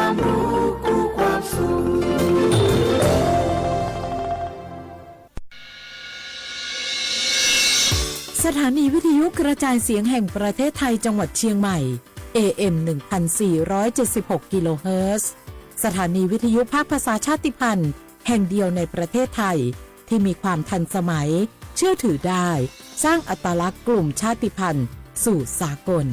สถานีวิทยุกระจายเสียงแห่งประเทศไทยจังหวัดเชียงใหม่ เอ เอ็ม หนึ่งพันสี่ร้อยเจ็ดสิบหก กิโลเฮิรตซ์ สถานีวิทยุภาคภาษาชาติพันธุ์แห่งเดียวในประเทศไทย ที่มีความทันสมัย เชื่อถือได้ สร้างอัตลักษณ์กลุ่มชาติพันธุ์สู่สากล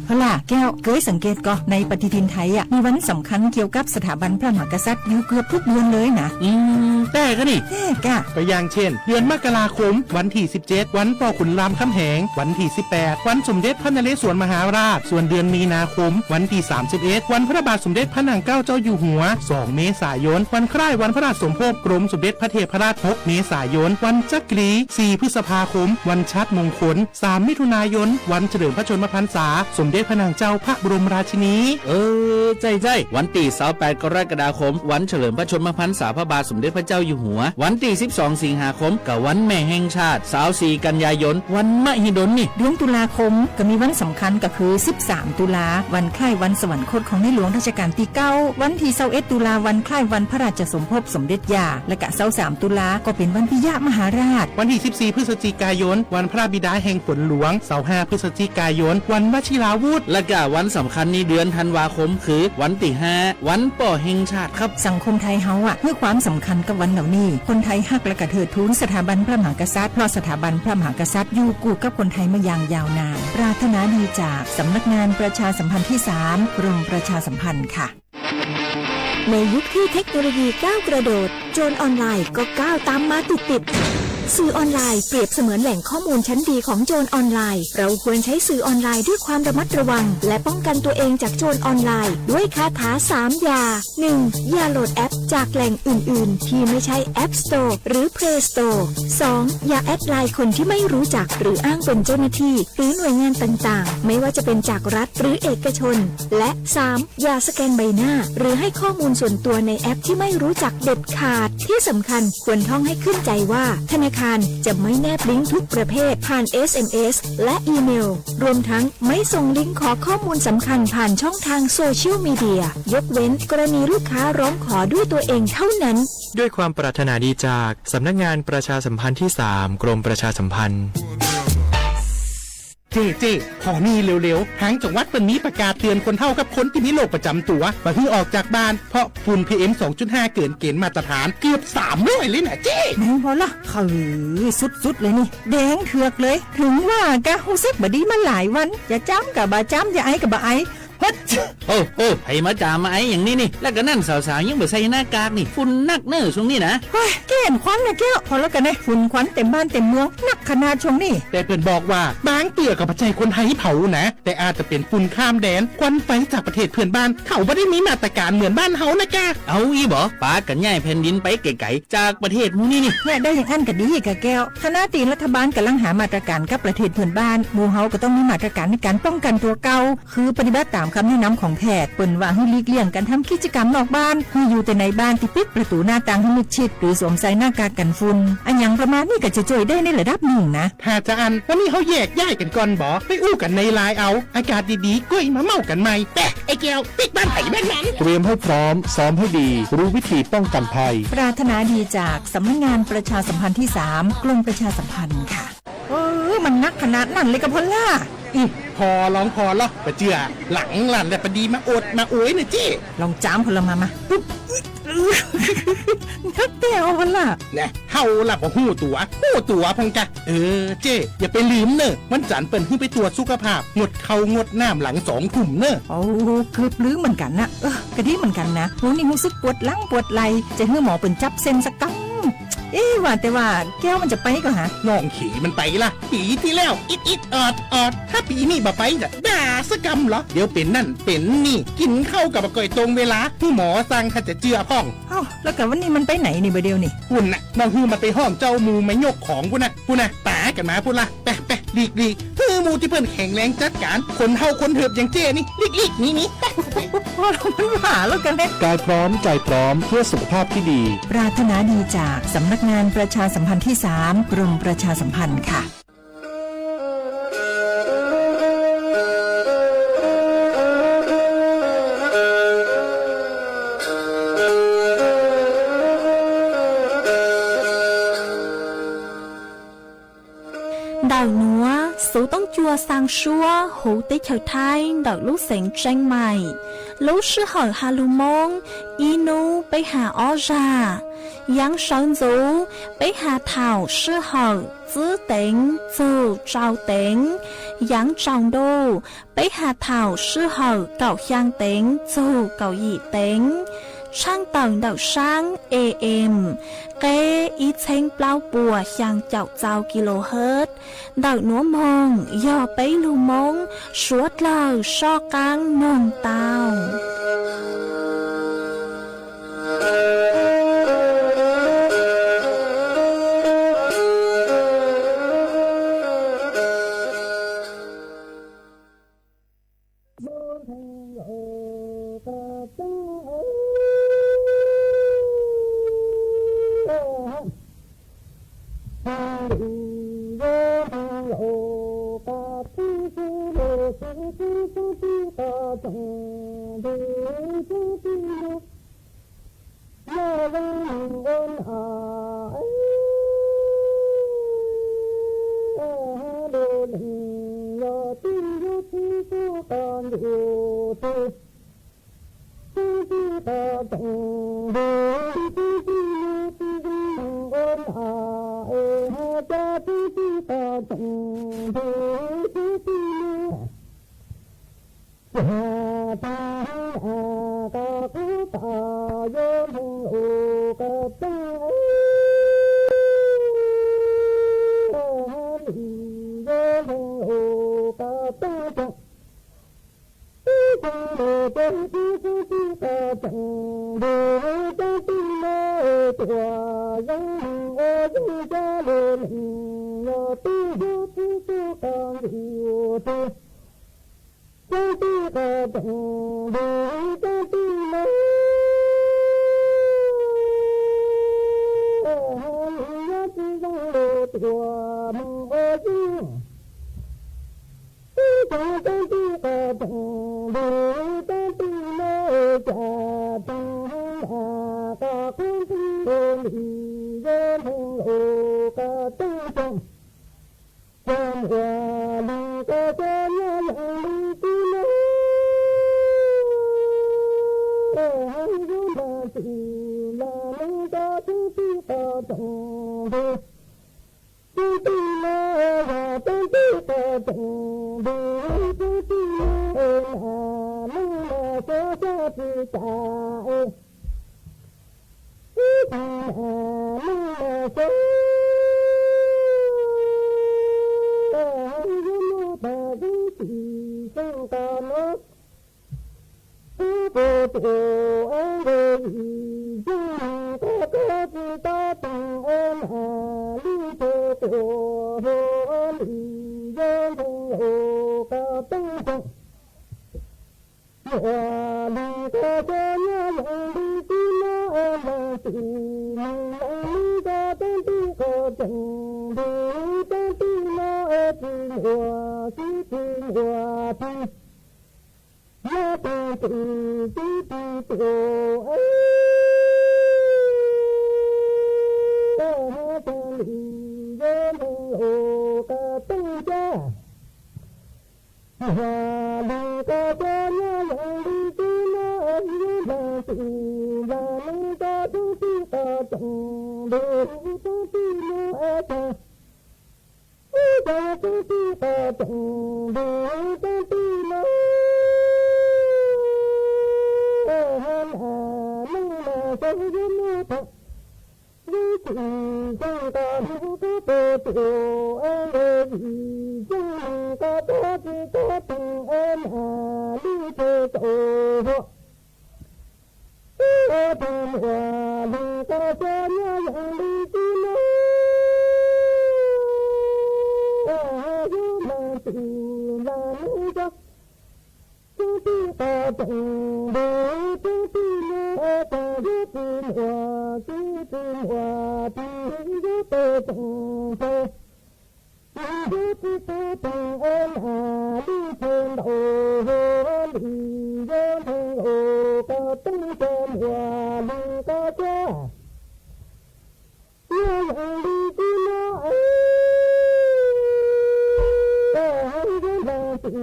พอล่ะแก้ว เกยสังเกตก่อ ในปฏิทินไทยอะ มีวันสำคัญเกี่ยวกับสถาบันพระมหากษัตริย์อยู่เกือบทุกเดือนเลยนะ อืม แต่ก็นี่ แต่กะ ก็อย่างเช่น เดือนมกราคม วันที่ สิบเจ็ด วันพ่อขุนรามคำแหง วันที่ สิบแปด วันสมเด็จพระนเรศวรมหาราช ส่วนเดือนมีนาคม วันที่ 31 วันพระบาทสมเด็จพระนางเกล้าเจ้าอยู่หัว 2 เมษายน วันคล้ายวันพระราชสมภพกรมสมเด็จพระเทพรัตน์ 6 เมษายน วันจักรี 4 พฤษภาคม วันชาติมงคล 3 มิถุนายน วันเฉลิมพระชนมพรรษา สมเด็จพระนางเจ้าพระบรมราชินี เออ ใจ้ใจ้ วันที่ 28 กรกฎาคม วันเฉลิมพระชนมพรรษาพระบาทสมเด็จพระเจ้าอยู่หัว วันที่ สิบสอง สิงหาคม ก็วันแม่แห่งชาติ 24 กันยายน วันมหิดลนี่ เดือนตุลาคมก็มีวันสำคัญก็คือ 13 ตุลา วันคล้ายวันสวรรคตของในหลวงรัชกาลที่ 9 วันที่ 21 ตุลา วันคล้ายวันพระราชสมภพสมเด็จย่า และกะ 23 ตุลา ก็เป็นวันปิยมหาราช วันที่ 14 พฤศจิกายน วันพระบิดาแห่งฝนหลวง 25 พฤศจิกายน วันวชิราวุธ และกะวันสำคัญในเดือนธันวาคมคือวันที่ 5 วันป้อแห่งชาติครับ สังคมไทยเฮาอะ ให้ความสำคัญกับวันเหล่านี้ คนไทยฮักและกะเทิดทูนสถาบันพระมหากษัตริย์ เพราะสถาบันพระมหากษัตริย์อยู่คู่กับคนไทยมาอย่างยาวนาน ปรารถนาดีจากสำนักงานประชาสัมพันธ์ที่ 3 กรมประชาสัมพันธ์ค่ะ ในยุคที่เทคโนโลยีก้าวกระโดด โจรออนไลน์ก็ก้าวตามมาติดๆ สื่อออนไลน์เปรียบเสมือนแหล่งข้อมูลชั้นดีของโจรออนไลน์ เราควรใช้สื่อออนไลน์ด้วยความระมัดระวัง และป้องกันตัวเองจากโจรออนไลน์ ด้วยคาถา สาม อย่า หนึ่ง อย่าโหลดแอปจากแหล่งอื่นๆ ที่ไม่ใช่ App Store หรือ Play Store สอง อย่าแอดไลน์คนที่ไม่รู้จัก หรืออ้างเป็นเจ้าหน้าที่ หรือหน่วยงานต่างๆ ไม่ว่าจะเป็นจากรัฐหรือเอกชน และ สาม อย่าสแกนใบหน้า หรือให้ข้อมูลส่วนตัวในแอปที่ไม่รู้จักเด็ดขาด ที่สำคัญควรท่องให้ขึ้นใจว่า ธนาคารจะไม่แนบลิงก์ทุกประเภทผ่าน เอส เอ็ม เอส และอีเมล รวมทั้งไม่ส่งลิงก์ขอข้อมูลสำคัญผ่านช่องทางโซเชียลมีเดีย ยกเว้นกรณีลูกค้าร้องขอด้วยตัวเองเท่านั้น ด้วยความปรารถนาดีจากสำนักงานประชาสัมพันธ์ที่ 3 กรมประชาสัมพันธ์ เจ้ เจ้ ขอนี้เร็วๆ ทางจังหวัดเปิ้นมีประกาศเตือนคนเฒ่ากับคนที่มีโรคประจำตัว บ่หื้อออกจากบ้าน เพราะฝุ่น พี เอ็ม สองจุดห้า เกินเกณฑ์มาตรฐานเกือบ สามร้อย เลยนะเจ้ แม่นบ่ล่ะ เออ สุดๆ เลยนี่ แดงเถือกเลย ถึงว่ากะฮู้สึกบ่ดีมาหลายวัน จะจามกะบ่จาม จะไอกะบ่ไอ เฮ้ย โอ้ โอ้ ไผมาจ่ามาไออย่างนี้นี่ แล้วก็นั่นสาวๆ ยังบ่ใส่หน้ากากนี่ ฝุ่นนักเน้อช่วงนี้นะ เฮ้ย เก้นควันนะแก้ว พอแล้วกันนะ ฝุ่นควันเต็มบ้านเต็มเมือง นักขนาดช่วงนี้ แต่เปิ้นบอกว่า บางเตื้อก็บ่ใจ้คนไทยเผานะ แต่อาจจะเป็นฝุ่นข้ามแดน ควันไฟจากประเทศเพื่อนบ้าน เขาบ่ได้มีมาตรการเหมือนบ้านเฮานะกะ เอาอี้บ่ ปากันย้ายแผ่นดินไปไกลๆ จากประเทศหมู่นี้นี่ เนี่ย ได้อย่างอั้นก็ดีกะแก้ว ขณะที่รัฐบาลกำลังหามาตรการกับประเทศเพื่อนบ้าน หมู่เฮาก็ต้องมีมาตรการในการป้องกันตัวเก่า คือปฏิบัติตามคำแนะนำของแพทย์ เปิ้นว่าให้หลีกเลี่ยงการทำกิจกรรมนอกบ้าน ให้อยู่แต่ในบ้านที่ปิดประตูหน้าต่างให้มิดชิด หรือสวมใส่หน้ากากกันฝุ่น อะหยังประมาณนี้ก็จะช่วยได้ในระดับหนึ่งนะ ถ้าจะอั้น วันนี้เฮาแยกย้ายกันก่อนบ่ ไปอู้กันในไลน์เอา อากาศดีๆ ก้อยมาเม้ากันใหม่ ไป ไอ้แก้ว ปิ๊กบ้านไผบ้านมัน เตรียมให้พร้อม ซ้อมให้ดี รู้วิธีป้องกันภัย ปรารถนาดีจากสำนักงานประชาสัมพันธ์ที่ 3 กรมประชาสัมพันธ์ค่ะ เออ มันนักขนาดนั้นเลยกะพอลล่ะ อืม พอลองพอลอ บ่เจื้อ หลังลั่นแล้วปะดีมาโอดมาโอยนะเจ้ ลองจามพอลล่ะ มา มา ปุ๊บ นักแก้วพอลล่ะ แน่ เฮาละบ่ฮู้ตั๋ว ฮู้ตั๋วพองกะ เออ เจ้ อย่าไปลืมเน่อ วันจันทร์เปิ้นหื้อไปตรวจสุขภาพ งดข้าวงดน้ำหลังสองทุ่มเน่อ โอ้ เกือบลืมเหมือนกันนะ เออ กะดีเหมือนกันนะ โห นี่ฮู้สึกปวดหลังปวดไหล่ จะหื้อหมอเปิ้นจับเส้นสักกำ เอ๊ะ ว่าแต่ว่าแก้วมันจะไปก่อหา น้องเขยมันไปละ ปีที่แล้ว อิดอิดออดออด ถ้าปีนี้บ่ไปจะด่าสักกำเหรอ เดี๋ยวเป็นนั่นเป็นนี่ กินข้าวก็บ่ก่อยตรงเวลา หื้อหมอสั่งถ้าจะเจื้อพ่อง เอ้า แล้วกะวันนี้มันไปไหนนี่บ่าเดียวนี่ ปุ้นน่ะ น้องหื้อมันไปห้องเจ้าหมู่มายกของปุ้นน่ะ ปุ้นน่ะ ป๋ากันมาปุ้นละ ไปไปหลีกหลีก หื้อหมู่ที่เปิ้นแข็งแรงจัดการ คนเฒ่าคนเถิบอย่างเจ้นี่ หลีกหลีกหนีหนี ไปไป พอลล่ะ มันว่าแล้วกันแน่ กายพร้อมใจพร้อมเพื่อสุขภาพที่ดี ปรารถนาดีจากสำนักงานประชาสัมพันธ์ที่ 3 กรมประชาสัมพันธ์ค่ะ Cua xaa suab huv teb chaws Thaib ntawm lub xeev Tseeb Mais. Lub sij hawm has lug Moob, ib nub peb has ob zag. Yaav sawv ntxuv, peb has thaum sij hawm tsib teev txug rau teev. Yaav tsaus ntuj, peb has thaum sij hawm kaum xyaa teev txug kaum yim teev. Tshaaj tawm ntawm saab A M, qeb ib txheeb plaub puas xyaa caum txau kilohertz. Ntawm nuav moog yog peb lug Moob suav dlawg soj qaab noog tau.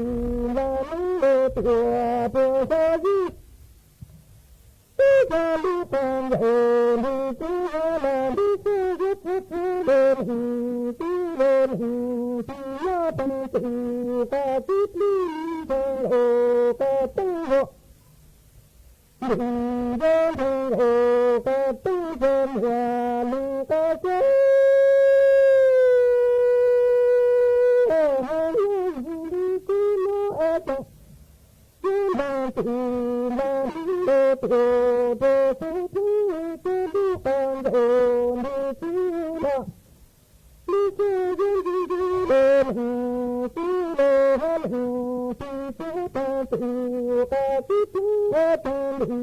Npam neeb los tuaj puag nrho yus, tib cov lub qab ncaum nti tib yog los nti txog yus txhua txhua los neeg tib los neeg tib yog tag txim qab tib plig nti txog los qab teeb los. Nti yog nti los qab teeb txog muaj neeg qab xyoo. Nti tib los ab tag, nti npam tib npam nti los tuaj rau txhua txhua txhua lub qab ncaum nti tib los. Nti txog yus nti nti los neeg tib los hab neeg tib txog tag txim qab tib plig tag nti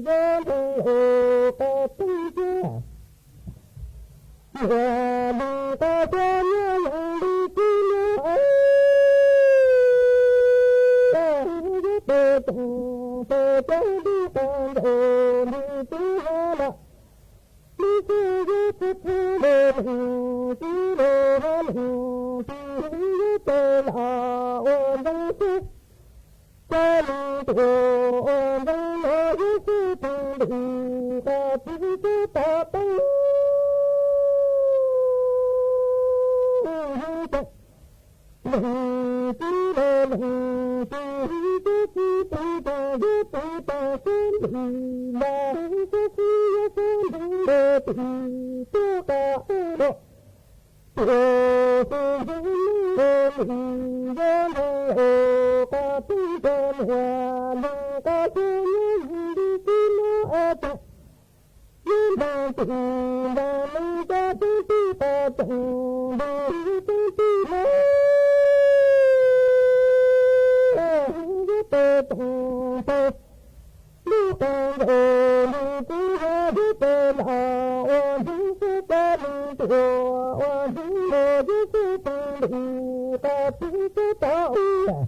yog nti los qab teeb txog. Muaj neeg qab xyoo nyob zoo li tib los. Yus tes toom tes cov lub qab ncaum nti tib los. Nti txog yus txhua txhua los neeg tib los hab neeg tib yus tes los ua ntxoov xwb. Cov neeg tuaj ua ntxoov los yus xwb tag nti qab tib txog tom teeb. Neeg tib los neeg tib txog txij tag tag yus txij tag xwb nti los xwb xwb yus xwb nti los tib txog qab los. Tuaj xwb nti los nti yog nti los qab teeb txog muaj neeg qab xyoo nyob zoo li tib los ab tag. Yus npam tib npam neeg cov teeb tib qab teeb nti teeb tib los. Yus tes toom tes lub qab ncaum nti tib los yus tes los ua ntxoov xwb cov neeg tuaj ua ntxoov los yus xwb tag nti qab tib txog tom ub.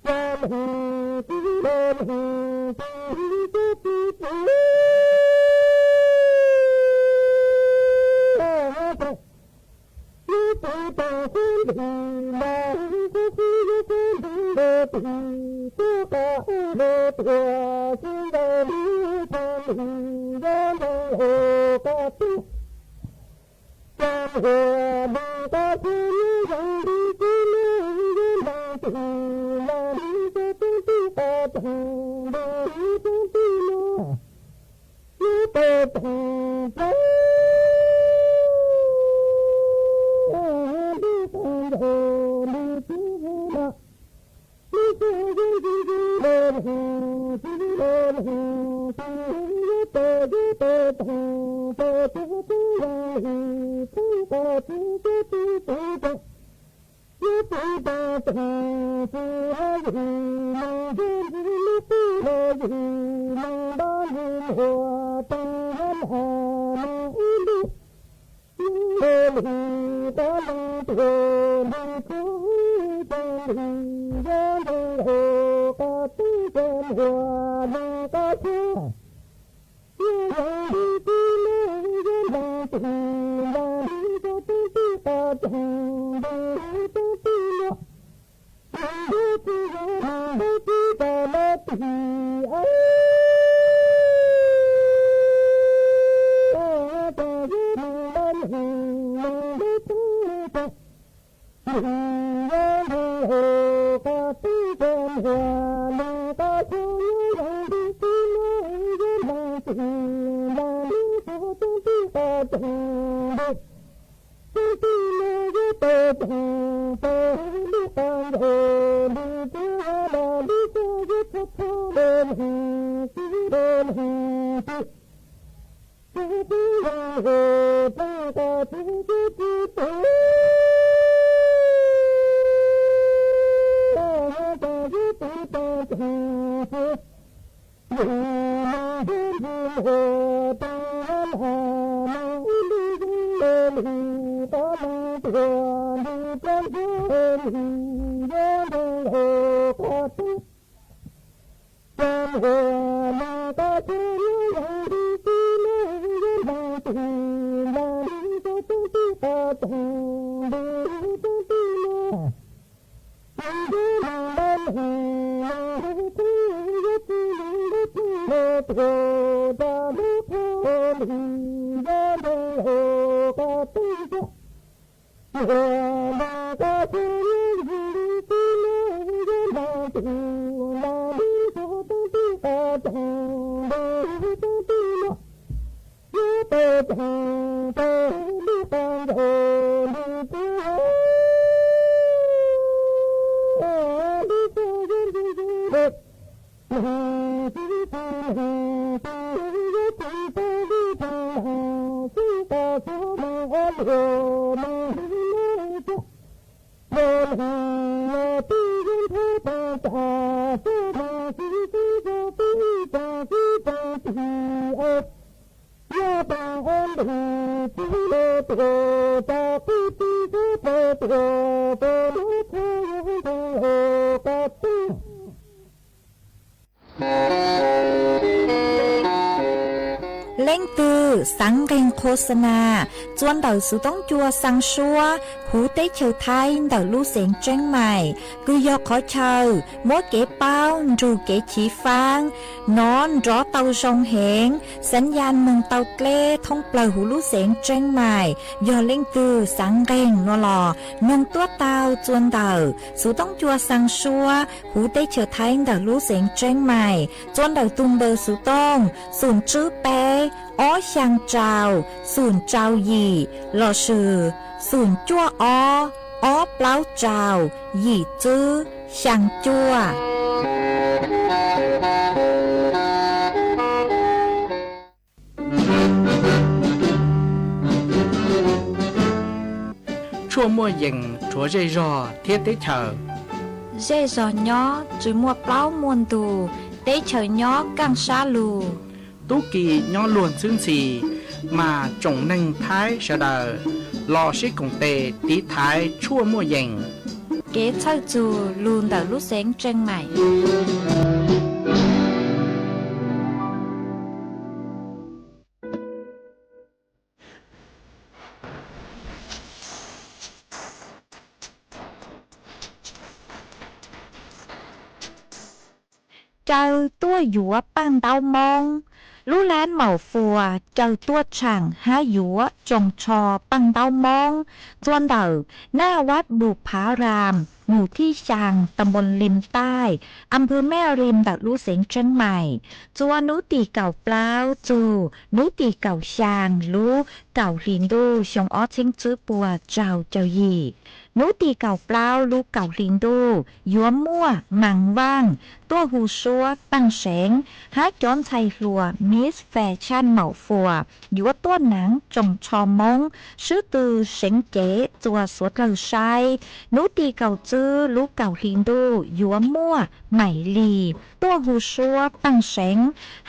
Cov neeg tib los neeg tib txog txij tag. Yus txij tag xwb nti los xwb xwb yus xwb nti los tib txog qab los tuaj xwb ntawd li tag nti yog nti los qab teeb. Cov muaj neeg qab xyoo nyob zoo li tib los yus npam tib npam neeg cov teeb tib qab teeb nti teeb tib los. Yus tes toom tes lub qab ncaum nti tib los. Nti txog yus nti nti los neeg tib los neeg tib yus tes yus tes toom tes tib tib los neeg tib qab tib tib tib tib tib. Yus tib tag toom tib los yus neeg yus nti lub qub los yus neeg npaj li muaj tag hab na neeg ib lub. Nti li qab neeg tuaj nti txog tag nti yog nti los qab teeb txog muaj neeg qab xyoo. Yus zoo li tib los yus npam tib npam neeg cov teeb tib qab teeb nti teeb tib los. Neeg nti tib yog neeg nti tib rau los tib a. Rau yus neeg los neeg neeg nti tib rau. Nti yog nti los qab teeb txog muaj neeg qab xyoo nyob zoo li tib los yus npam tib npam neeg cov teeb tib qab teeb nti. Tib tib los yus tes toom tes lub qab ncaum nti tib los li txog yus txhua txhua los neeg tib los neeg tib. Tib tib los neeg tib qab tib tib tib tib. Tib tib tib tib tib. Yus neeg yus nti muaj tag hab na neeg ib lub zoo li qab neeg tuaj nti plaub ntug li yog nti los qab teeb. Cov muaj neeg qab xyoo nyob zoo li tib los yus npam tib npam neeg cov teeb tib qab teeb nti teeb tib los. Neeg Leej twg xaav nqeeg qhua xa nas txua ntawm xuv toob cua xaa suab huv teb chaws Thaib ntawm lub xeev Tseeb Maim, kws yog qhov chaw muab kev paub nrug kev chiv faab nov nrov tau zoo heev, xaav ya moog tau dleb thoob plawg huv lub xeev Tseeb Maim. Yog leej twg xaav nqeeg no los noog tuab taug txua ntawm xuv toob cua xaa suab huv teb chaws Thaib ntawm lub xeev Tseeb Maim, txua ntawm tug npawb xuv tooj xoom tswb peb ob xyaa rau xoom rau yim lossis xoom cuaj ob ob plaub rau yim tswb xyaa cuaj. Tshuaj muaj yees rhuav zej zog thiab teb chaws. Zej zog nyob tsi muaj plaub muaj ntug, teb chaws nyob kaaj sab lug. Tub ki nyob luag ntxhwb ntxhi, mas tsoom neeg Thaib sawv daws los sib koom tes tiv thaiv tshuaj muaj yees. Kev txhawj txug lug ntawm lub xeev Tseeb Maim. Caw tuaj yuav paaj ntaub moob. Lub lab Maum Fuas caw tuaj tshaam hab yuav tsoos tsho paaj ntaub moob txua ntawm Naj Vaj Bus Phav Ram, mus thib xyaa, ta npoo Lim Taij, a phw Mej Lim ntawm lub xeev Tseeb Maim, txua nub tim kaum plaub txug nub tim kaum xyaa lub kaum hli ntuj xyoo ob txheeb tswb puas rau caum yim. Nub tim kaum plaub lub kaum hli ntuj yuav muaj Maam Vaaj tuaj hu suab paaj seev hab cov ntxhais hluas Miss Fashion Maum Fuas yuav tuaj naav tsoos tsho moob swb tw seev cev txua suav dlawg saib. Nub tim kaum tswb lub kaum hli ntuj yuav muaj Maim Lis tuaj hu suab paaj seev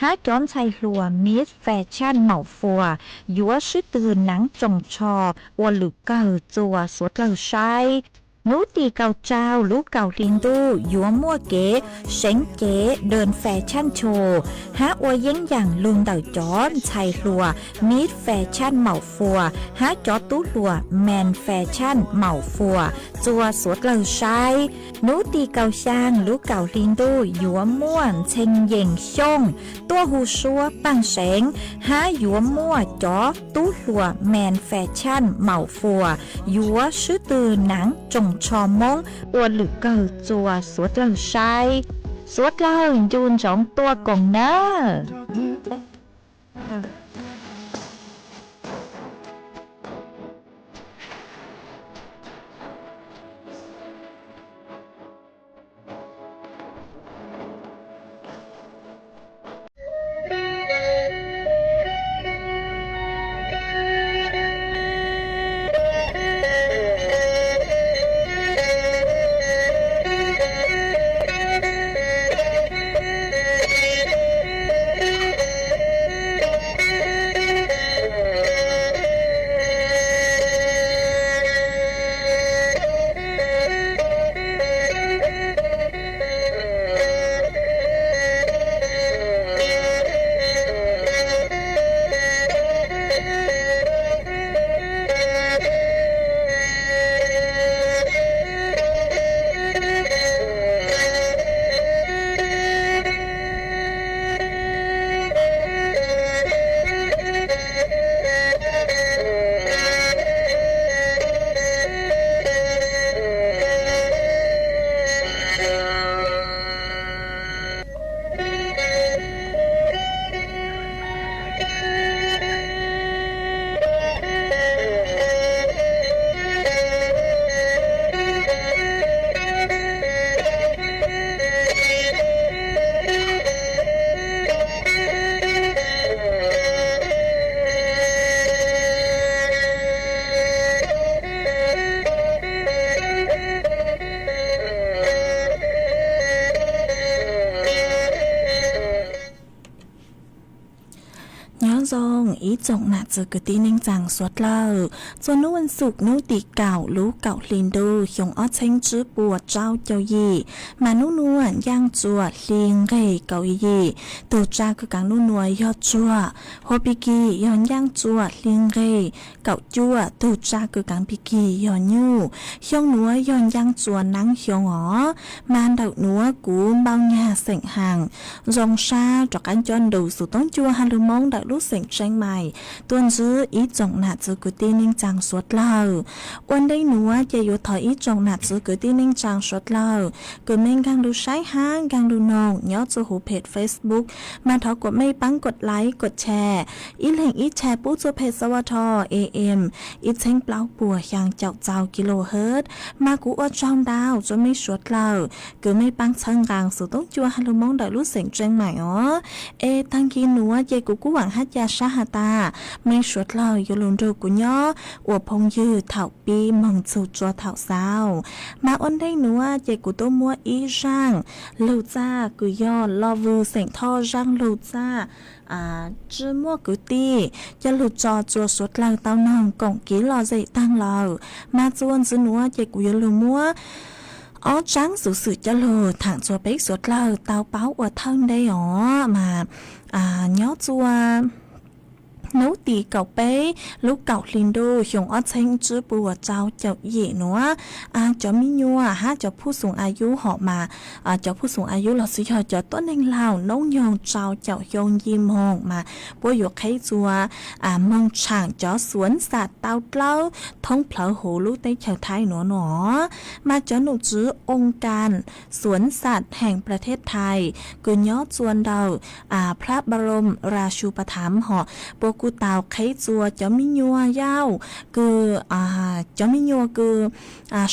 hab cov ntxhais hluas Miss Fashion Maum Fuas yuav swb tw naav tsoos tsho ua lwm kawg txua suav dlawg saib. Nub tim kaum rau lub kaum hli ntuj yuav muaj kev seev cev Dee Fashion Show hab ua yeeb yaam lug ntawm cov ntxhais hluas Miss Fashion Maum Fuas hab cov tub hluas Men Fashion Maum Fuas txua suav dlawg saib. Nub tim kaum xyaa lub kaum hli ntuj yuav muaj Ntxhee Yees Xyooj tuaj hu suab paaj seev hab yuav muaj cov tub hluas Men Fashion Maum Fuas yuav swb tw naav tsoos tsho moob ua lwm kawg txua suav dlawg saib. Suav dlawg ncu ntsoov tuaj koom nawb. Ib tsoom nam txiv kwv tij neej tsaa suav dlawg, txuas nub vas xuv nub tim kaum lub kaum hli ntuj xyoo ob txheeb tsib puas rau caum yim, mas nub nua ncaaj txuas hli nqeg kaum yim, tug tsaj kws kaav nub nua yog tsuag, hua pig kig yog ncaaj txuas hli nqeg kaum cuaj, tug tsaj kws kaav pig kig yog nyuj. Xyoo nuav yog ncaaj txuas naab xyoo os, mas ntawm nuav kuv npau nyag xeem Haas, zoo sab rov qaab coj ntu xuv toob cua hab lug Moob ntawm lub xeem Tseeb Mais tuaj ntsib ib tsoom nam txiv kwv tij neej tsaa suav dlawg. Ua ntej nuav ces yuav thov ib tsoom nam txiv kwv tij neej tsaa suav dlawg kws mej nkaag lug saib hab nkaag lug noog nyob txug huv peg Facebook, mas thov kuas mej paab kod like kod share, ib leeg ib share pub txug peg Xa Va Tho A M ib txheeb plaub puas xyaa caum txaus kilohertz. Mas kuv ua tsaug ntau rua mej suav dlawg kws mej paab txhawb nqaa xuv toob cua hab lug Moob ntawm lub xeem Tseeb Mais os. Es taag kis nuav ces kuv kuj vaam hab ca sab has tas mej suav dlawg yuav lug nrug kuv nyob ua phooj ywg thaum pib moog txug rua thaum xaus. Mas ua ntej nuav ces kuv tuaj muab ib zaaj lug txaj kws yog Lov Vwm xeem Thoj zaaj lug txaj Tsi Muaj Kwv Tij coj lug tso rua suav dlawg tau noog koom kev lom zem taag lawm. Mas txuas ntxiv nuav ces kuv yuav lug muab ob tsaab xuv xwm coj lug thaam rua peb suav dlawg tau paub ua thawj ntej os. Mas nyob rua nub tim kaum peb lub kaum hli ntuj xyoo ob txheeb tsib puas rau caum yim nuav, cov miv nyuas hab cov phuj xoom a yub hom mas cov phuj xoom a yub los xwb yog cov tuab neeg laug noob nyoog rau caum xyoo nce moog mas puab yuav qheb rua moog tshaam cov suav xaam tau dlawb thoob plawg huv lub teb chaws Thaib nuav no. Mas cov nom tswv oo kas suav xaam heem pla thej Thaib kws nyob rua ntawm Pha Ba Rom Ra Su Pa Tham hom puab kuj tau qheb rua cov miv nyuas yau kws cov miv nyuas kws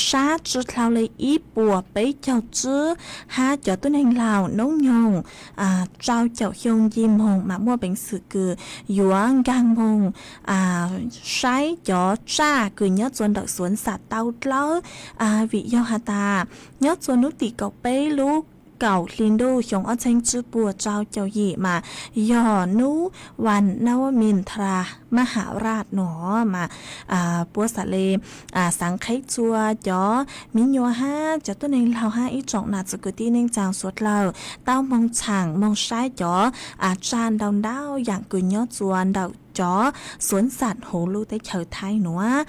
sab tsi dlhau le ib puas peb caug tsib hab cov tuab neeg laug noob nyoog rau caum xyoo nce moog mas muaj peev xwm kws yuav nkaag moog saib cov tsaj kws nyob rua ntawm suav xaam tau dlawb. Vim yog has tas nyob rua nub tim kaum peb lub kaum hli ntuj xyoo ob txheeb tsib puas rau caum yim mas yog nub vas nav mis tha mab ham raj no mas puab xaav le xaav qheb rua cov miv nyuas hab cov tuab neeg laug hab ib tsoom nam txiv kwv tij neej tsaa suav dlawg tau moog tshaam moog saib cov tsaj ntau ntau yaam kws nyob rua ntawm cov suav xaam huv lub teb chaws Thaib nuav.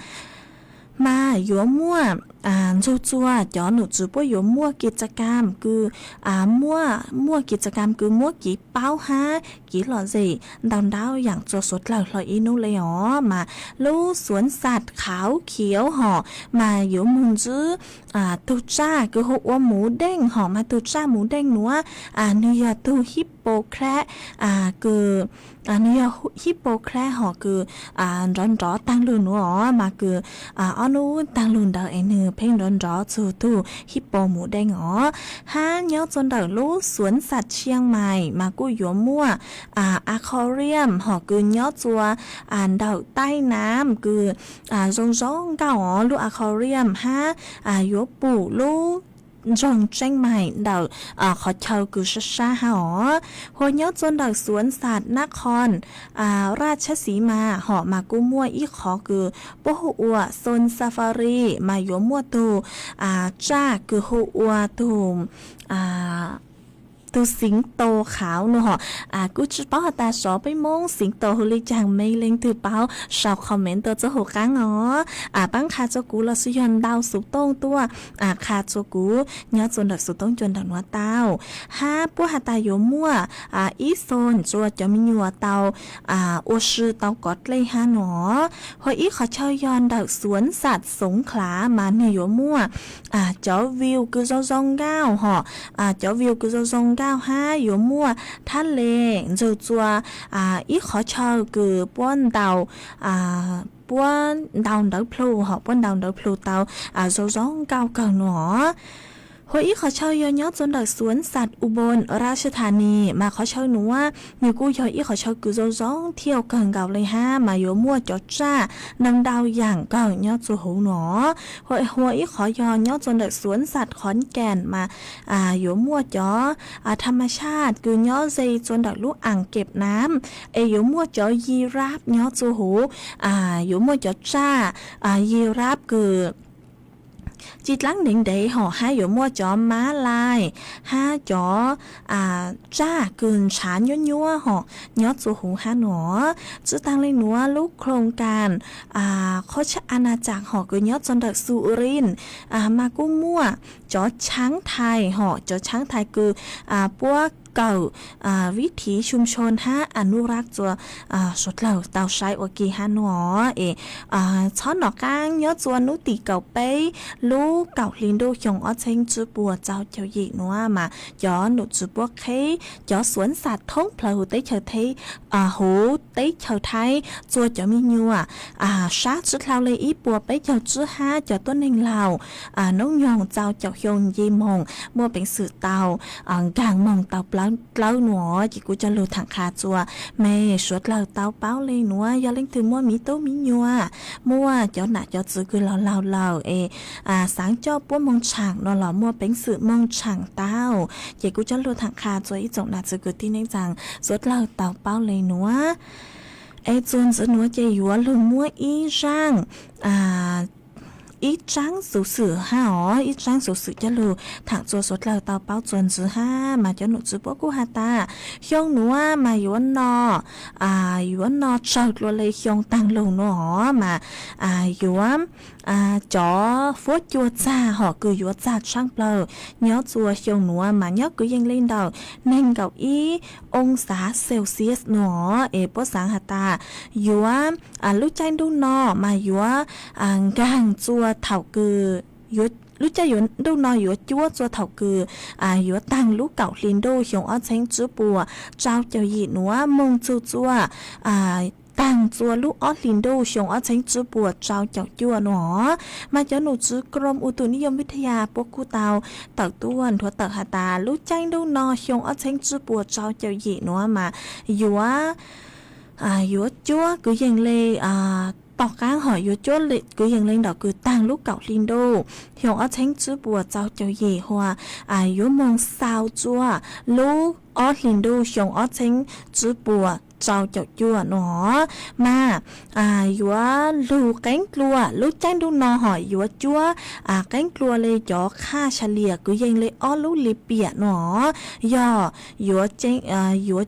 Mas yuav muaj ntsug rua cov nom tswv puab yuav muaj kis tsa kam kws muaj kis tsa kam kws muab kev paub hab kev lom zem ntau ntau yaam rua suav dlawg hlo ib nub le os. Mas lub suav xaam khauv khiav hom mas yuav moog ntsib tug tsaj kws hu ua muv deej hom mas tug tsaj muv deej nuav nwg yog tug hippo crab kws nwg yog hippo crab hom kws nrov nrov taag lug nuav os mas kws ob nub taag lug ntawd es nwg pheej nrov nrov txug tug hippo muv deej os. Hab nyob rua ntawm lub suav xaam Tshiab Mais mas kuj yuav muaj aquarium hom kws nyob rua ntawm taij nam kws zoo zoo nkauj os lub aquarium hab yuav pum lub nroog Tsheeb Mais ntawm qhov chaw kws sab sab hab os. Hos nyob rua ntawm suav xaam Nab Qhoos Raj Tshab Xiv Mas hom mas kuj muaj ib qhov kws puab hu ua Xoom Safari mas yuav muaj tug tsaj kws hu ua tug tug xiv taus khauv no hom. Kuj tsi paub has tas sov peb Moob xiv taus hu le caag, mej leej twg paub sau comment tuaj txuj hu qaab os. Paab qha rua kuv los sis yog ntau xuv tooj tuaj qha rua kuv nyob rua ntawm xuv tooj cua ntawm nuav tau. Hab puab has tas yuav muaj ib xoom rua cov miv nyuas tau ua si tau kov dlej hab no. Hos ib qhov chaw yog ntawm suav xaam Xoov Khlav mas nwg yuav muaj cov view kws zoo zoo nkauj hom, cov view kws zoo zoo nkauj hab yuav muaj thab le ntsug rua ib qhov chaw kws puab ntaus puab ntaus ntawv plhu hom puab ntaus ntawv plhu tau zoo zoo nkauj kawg no. Ua ib qhov chaw yog nyob txuas ntawm Suav Xas Ubon Rashthani mas qhov chaw nuav nws kuj yog ib qhov chaw kws zoo zoo thiab kawg nkaus le hab mas yuav muaj cov tsaj ntau ntau yaam kawg nyob txuas huv nuav. Ua ib qhov yog nyob txuas ntawm Suav Xas Khov Kas mas yuav muaj cov tham mas xaj kws nyob ze txuas ntawm lub aas keb nam es yuav muaj cov yi rab nyob txuas huv, yuav muaj cov tsaj yi rab kws ci dlaab ntev ntev hom hab yuav muaj cov mab lais hab cov tsaj kws ntshav nyuab nyuab hom nyob txuas huv hab nuav. Tsi taag le nuav lub khloos kas qhov chaw a na cas hom kws nyob txuas ntawm Xus Rin mas kuj muaj cov tshaab thais hom cov tshaab thais kws puab kawm vib thiv xyum xyoo hab a nub rab txuas suav dlawg tau saib ua ke hab nuav es txhob nov qaab nyob txuas nub tim kaum peb lub kaum hli ntuj xyoo ob txheeb tsib puas rau caum yim nuav mas cov nom tswv puab qheb cov Suav Xas thoob plawg huv teb chaws Thaib huv teb chaws Thaib txuas cov me nyuam sab tsi dlhau le ib puas peb caug tsib hab cov tuab neeg laug noob nyoog rau caum xyoo nce moog muaj peev xwm tau nkaag moog tau plaub dlawb nuav ces kuv coj lug thaam qha txuas mej suav dlawg tau paub le nuav yog leej twg muaj miv tub miv nyuam muaj cov nam cov txwv kws laug laug lawm es xaav coj puab moog tshaam nuav los muaj peev xwm moog tshaam tau. Ces kuv coj lug thaam qha txuas ib tsoom nam txwv kwv tij neej tsaa suav dlawg tau paub le nuav. Es txuas ntxiv nuav ces yuav lug muab ib zaaj ib tsaab xuv xwm hab os ib tsaab xuv xwm coj lug thaam txuas suav dlawg tau paub txuas ntxiv hab mas cov nom tswv puab kuj has tas xyoo nuav mas yuav no yuav no tsawg dlua le xyoo taag lug nuav os mas yuav cov fuab cua txag hom kws yuav txag tshaaj plawg nyob txuas xyoo nuav mas nyob kwv yees le ntawm neeg nkaum ib oo xav Celsius nuav es puab xaav has tas yuav lub caij ntuj no mas yuav nkaag txuas thaum kws lub caij ntuj no yuav cuab txuas thaum kws yuav taag lub kaum hli ntuj xyoo ob txheeb tsib puas rau caum yim nuav moog txug txuas taag txuas lub ob hli ntuj xyoo ob txheeb tsib puas rau caum cuaj nuav os. Mas cov nom tswv Krom Utu Niyom Vithaya puab kuj tau tawm tuaj nthuav tawm has tas lub caij ntuj no xyoo ob txheeb tsib puas rau caum yim nuav mas yuav yuav cuab kwv yees le tom qaab hom yuav cuab kwv yees le ntawm kws taag lub kaum hli ntuj xyoo ob txheeb tsib puas rau caum yim hua yuav moog xaus txuas lub ob hli ntuj xyoo ob txheeb tsib puas rau caum cuaj nuav os. Mas yuav lug qeeb dlua lub caij ntuj no hom yuav cuab qeeb dlua le cov qhaj sa lias kwv yees le ob lub li piam nuav os. Yog yuav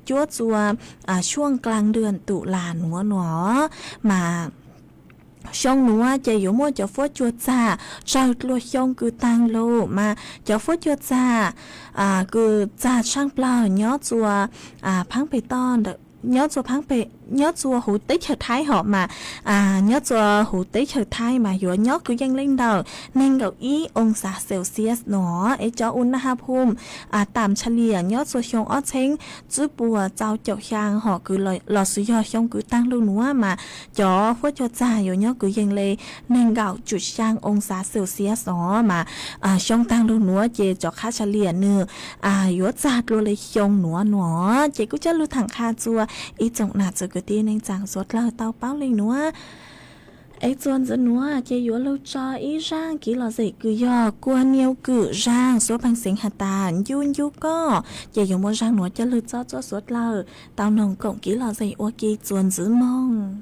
cuab txuas xuaj klaag dua ntuj las nuav nuav os. Mas xyoo nuav ces yuav muaj cov fuab cua txag tsawg dlua xyoo kws taag lug mas cov fuab cua txag kws txag tshaaj plawg nyob txuas phaab peg toj ntawm nyob txuas phaab peg nyob txuas huv teb chaws Thaib hom mas nyob txuas huv teb chaws Thaib mas yuav nyob kwv yees le ntawm neeg nkaum ib oo xav Celsius nuav es cov u na ha phum tam tsha lias nyob txuas xyoo ob txheeb tsib puas rau caum xyaa hom kws los xwv yog xyoo kws taag lug nuav mas cov fuab cua txag yuav nyob kwv yees le neeg nkaum cuj xyaa oo xav Celsius os mas xyoo taag lug nuav ces cov qhaj sa lias nwg yuav txag dlua le xyoo nuav nuav os. Ces kuj coj lug thaam qha txuas ib tsoom nam txwv kwv tij neej tsaa suav dlawg tau paub le nuav. Es txuas ntxiv nuav ces yuav lug tso ib zaaj kev lom zem kws yog kuag niu kwm zaaj suav peeg xeev has tas ncu ncu koj. Ces yuav muab zaaj nuav coj lug tso txuas suav dlawg tau noog koom kev lom zem ua ke txuas ntxiv moog.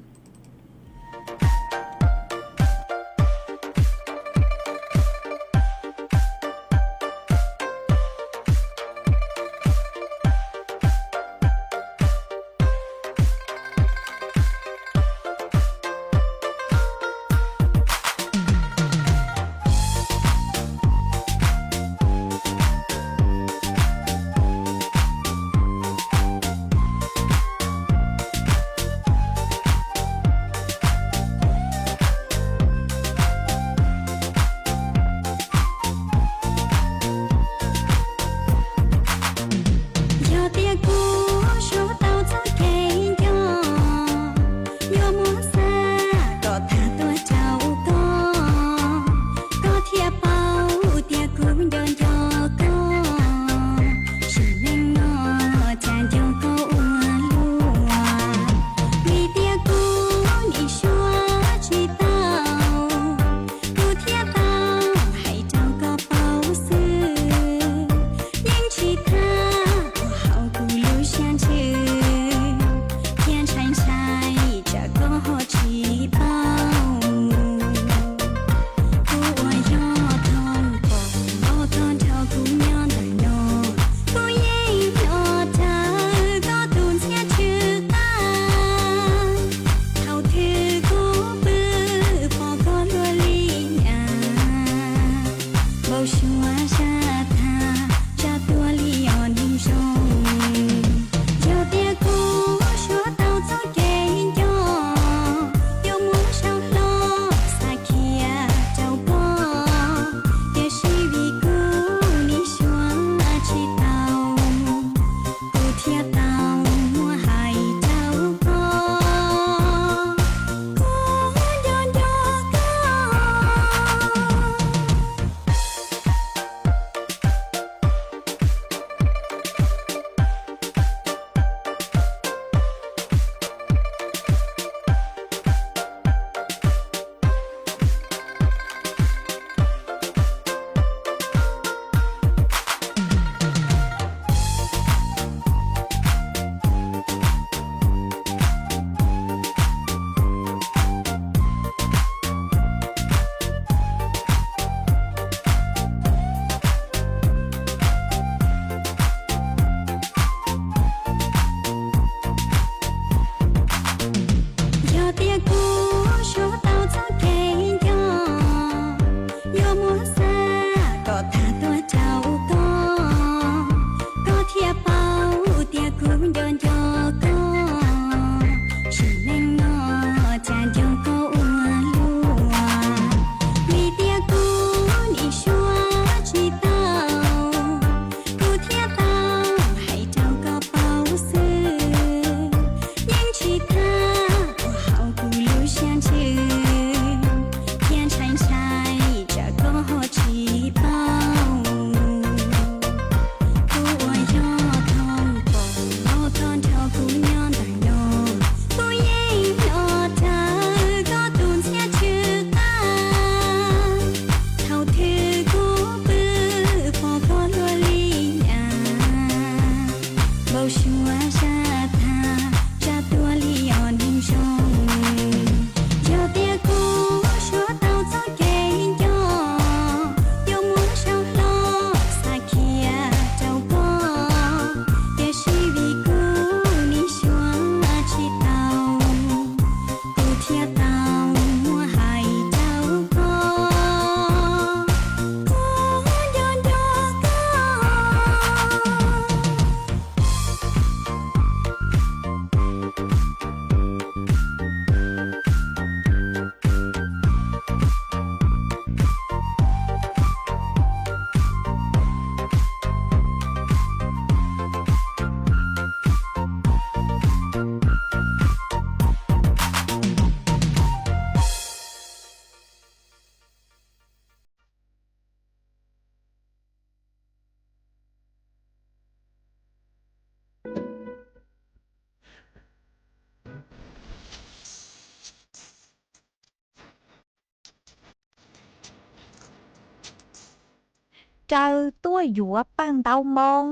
caw tuaj yuav paj ntaub Moob.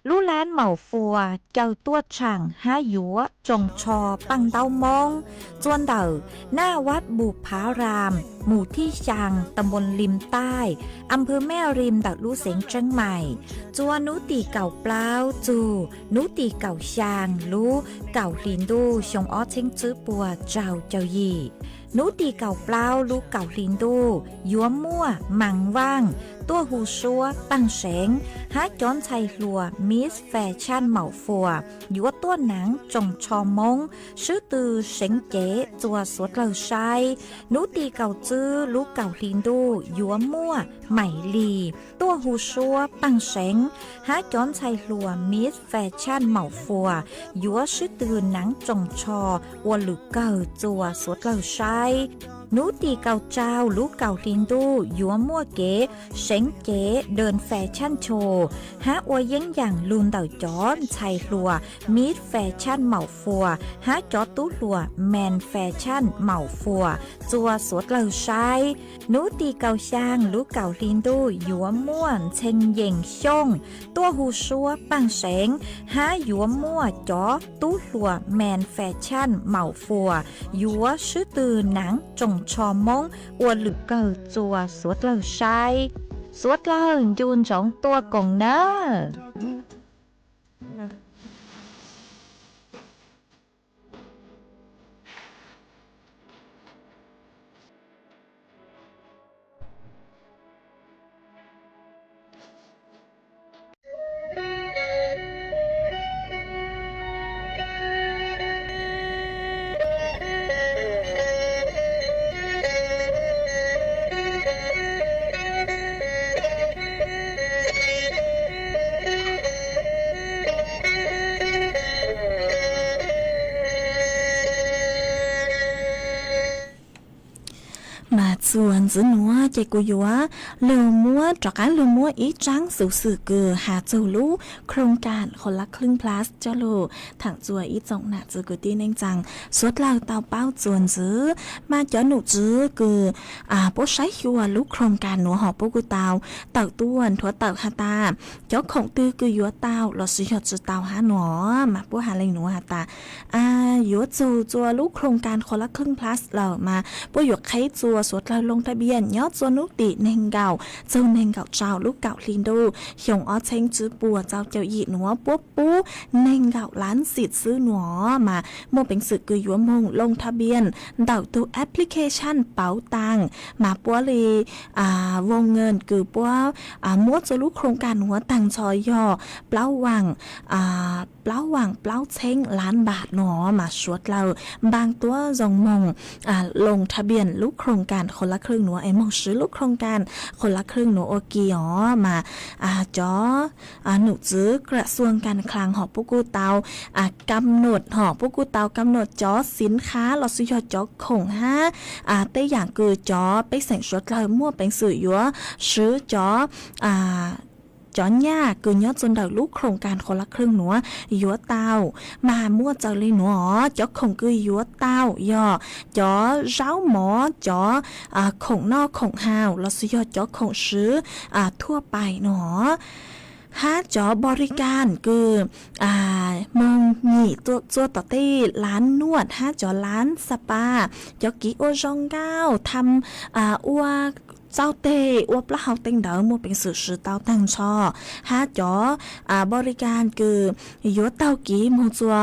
Lub lab Maum Fuas caw tuaj tshaam hab yuav tsoos tsho paj ntaub Moob. Txua ntawm Naj Vaj Npus Phav Ram, mus thib xyaa, ta npoo Lim Taij, a phwv Mej Rim ntawm lub xeev Tseeb Maim. Txua nub tim kaum plaub txug nub tim kaum xyaa lub kaum hli ntuj xyoo ob txheeb tswb puas rau caum yim. Nub tim kaum plaub lub kaum hli ntuj yuav muaj Maam Vaaj tuaj hu suab paaj seev hab cov ntxhais hluas Miss Fashion Maum Fuas yuav tuaj naav tsoos tsho Moob swb tw seev cev txua suav dlawg saib. Nub tim kaum tswb lub kaum hli ntuj yuav muaj Maim Lis tuaj hu suab paaj seev hab cov ntxhais hluas Miss Fashion Maum Fuas yuav swb tw naav tsoos tsho ua lwm kawg txua suav dlawg saib. Nub tim kaum rau lub kaum hli ntuj yuav muaj kev seev cev dee Fashion Show hab ua yeeb yaam lug ntawm cov ntxhais hluas Miss Fashion Maum Fuas hab cov tub hluas Man Fashion Maum Fuas txua suav dlawg saib. Nub tim kaum xyaa lub kaum hli ntuj yuav muaj Ntxhee Yees Xyooj tuaj hu suab paaj seev hab yuav muaj cov tub hluas Man Fashion Maum Fuas yuav swb tw naav tsoos tsho Moob ua lwm kawg txua suav dlawg saib. Suav dlawg ncu ntsoov tuaj koom nawb. Mas txuas ntxiv nuav ces kuv yuav lug muab rov qaab lug muab ib tsaab xuv xwm kws has txug lub โครงการคนละครึ่ง Plus coj lug thaam txug ib tsoom nam txiv kwv tij neej tsaa suav dlawg tau paub txuas ntxiv. Mas cov num tswv kws puab saib xyuas lub โครงการ nuav hov puab kuj tau tawm tuaj nthuav tawm has tas cov khoom twg kws yuav tau lossis yog tsi tau hab nuav. Mas puab has le nuav has tas yuav txug txua lub โครงการคนละครึ่ง Plus lawm mas puab yuav qheb txua suav dlawg ลงทะเบียน nyob txua nub tim neeg nkaum txug neeg nkaum rau lub kaum hli ntuj xyoo ob txheeb tswb puas rau caum yim nuav puab pub neeg nkaum lab xim xwb nuav. Mas muaj peev xwm kws yuav moog ลงทะเบียน ntawm tug application pauv taag mas puab le voos nkees kws puab muab txua lub โครงการ nuav taag nrho yog plaub vaam plaub vaam plaub txheeb lab npaam nuav. Mas suav dlawg npaag tuab zoo moog ลงทะเบียน lub โครงการคนละครึ่ง nuav es moog swv lub โครงการคนละครึ่ง nuav ua ke os. Mas cov num tswv กระทรวงการคลัง hov puab kuj tau kam num hov puab kuj tau kam num cov สินค้า lossis yog cov khoom hab tej yaam kws cov pej xeem suav dlawg muaj peev xwm yuav swv cov cov nyaj kws nyob txua ntawm lub โครงการคนละครึ่ง nuav yuav tau. Mas muaj txawm le nuav os, cov khoom kws yuav tau yog cov zaub mov, cov khoom noj khoom haus lossis yog cov khoom swv thuaj pais nuav, hab cov บริการ kws moog nyim txua tom tej ร้านนวด hab cov ร้านสปา, cov kev ua zoo nkauj, tham, ua txauj teg, ua plaub hau teg ntawd muaj peev xwm swv tau taag nrho, hab cov บริการ kws yuav taug kev moog txua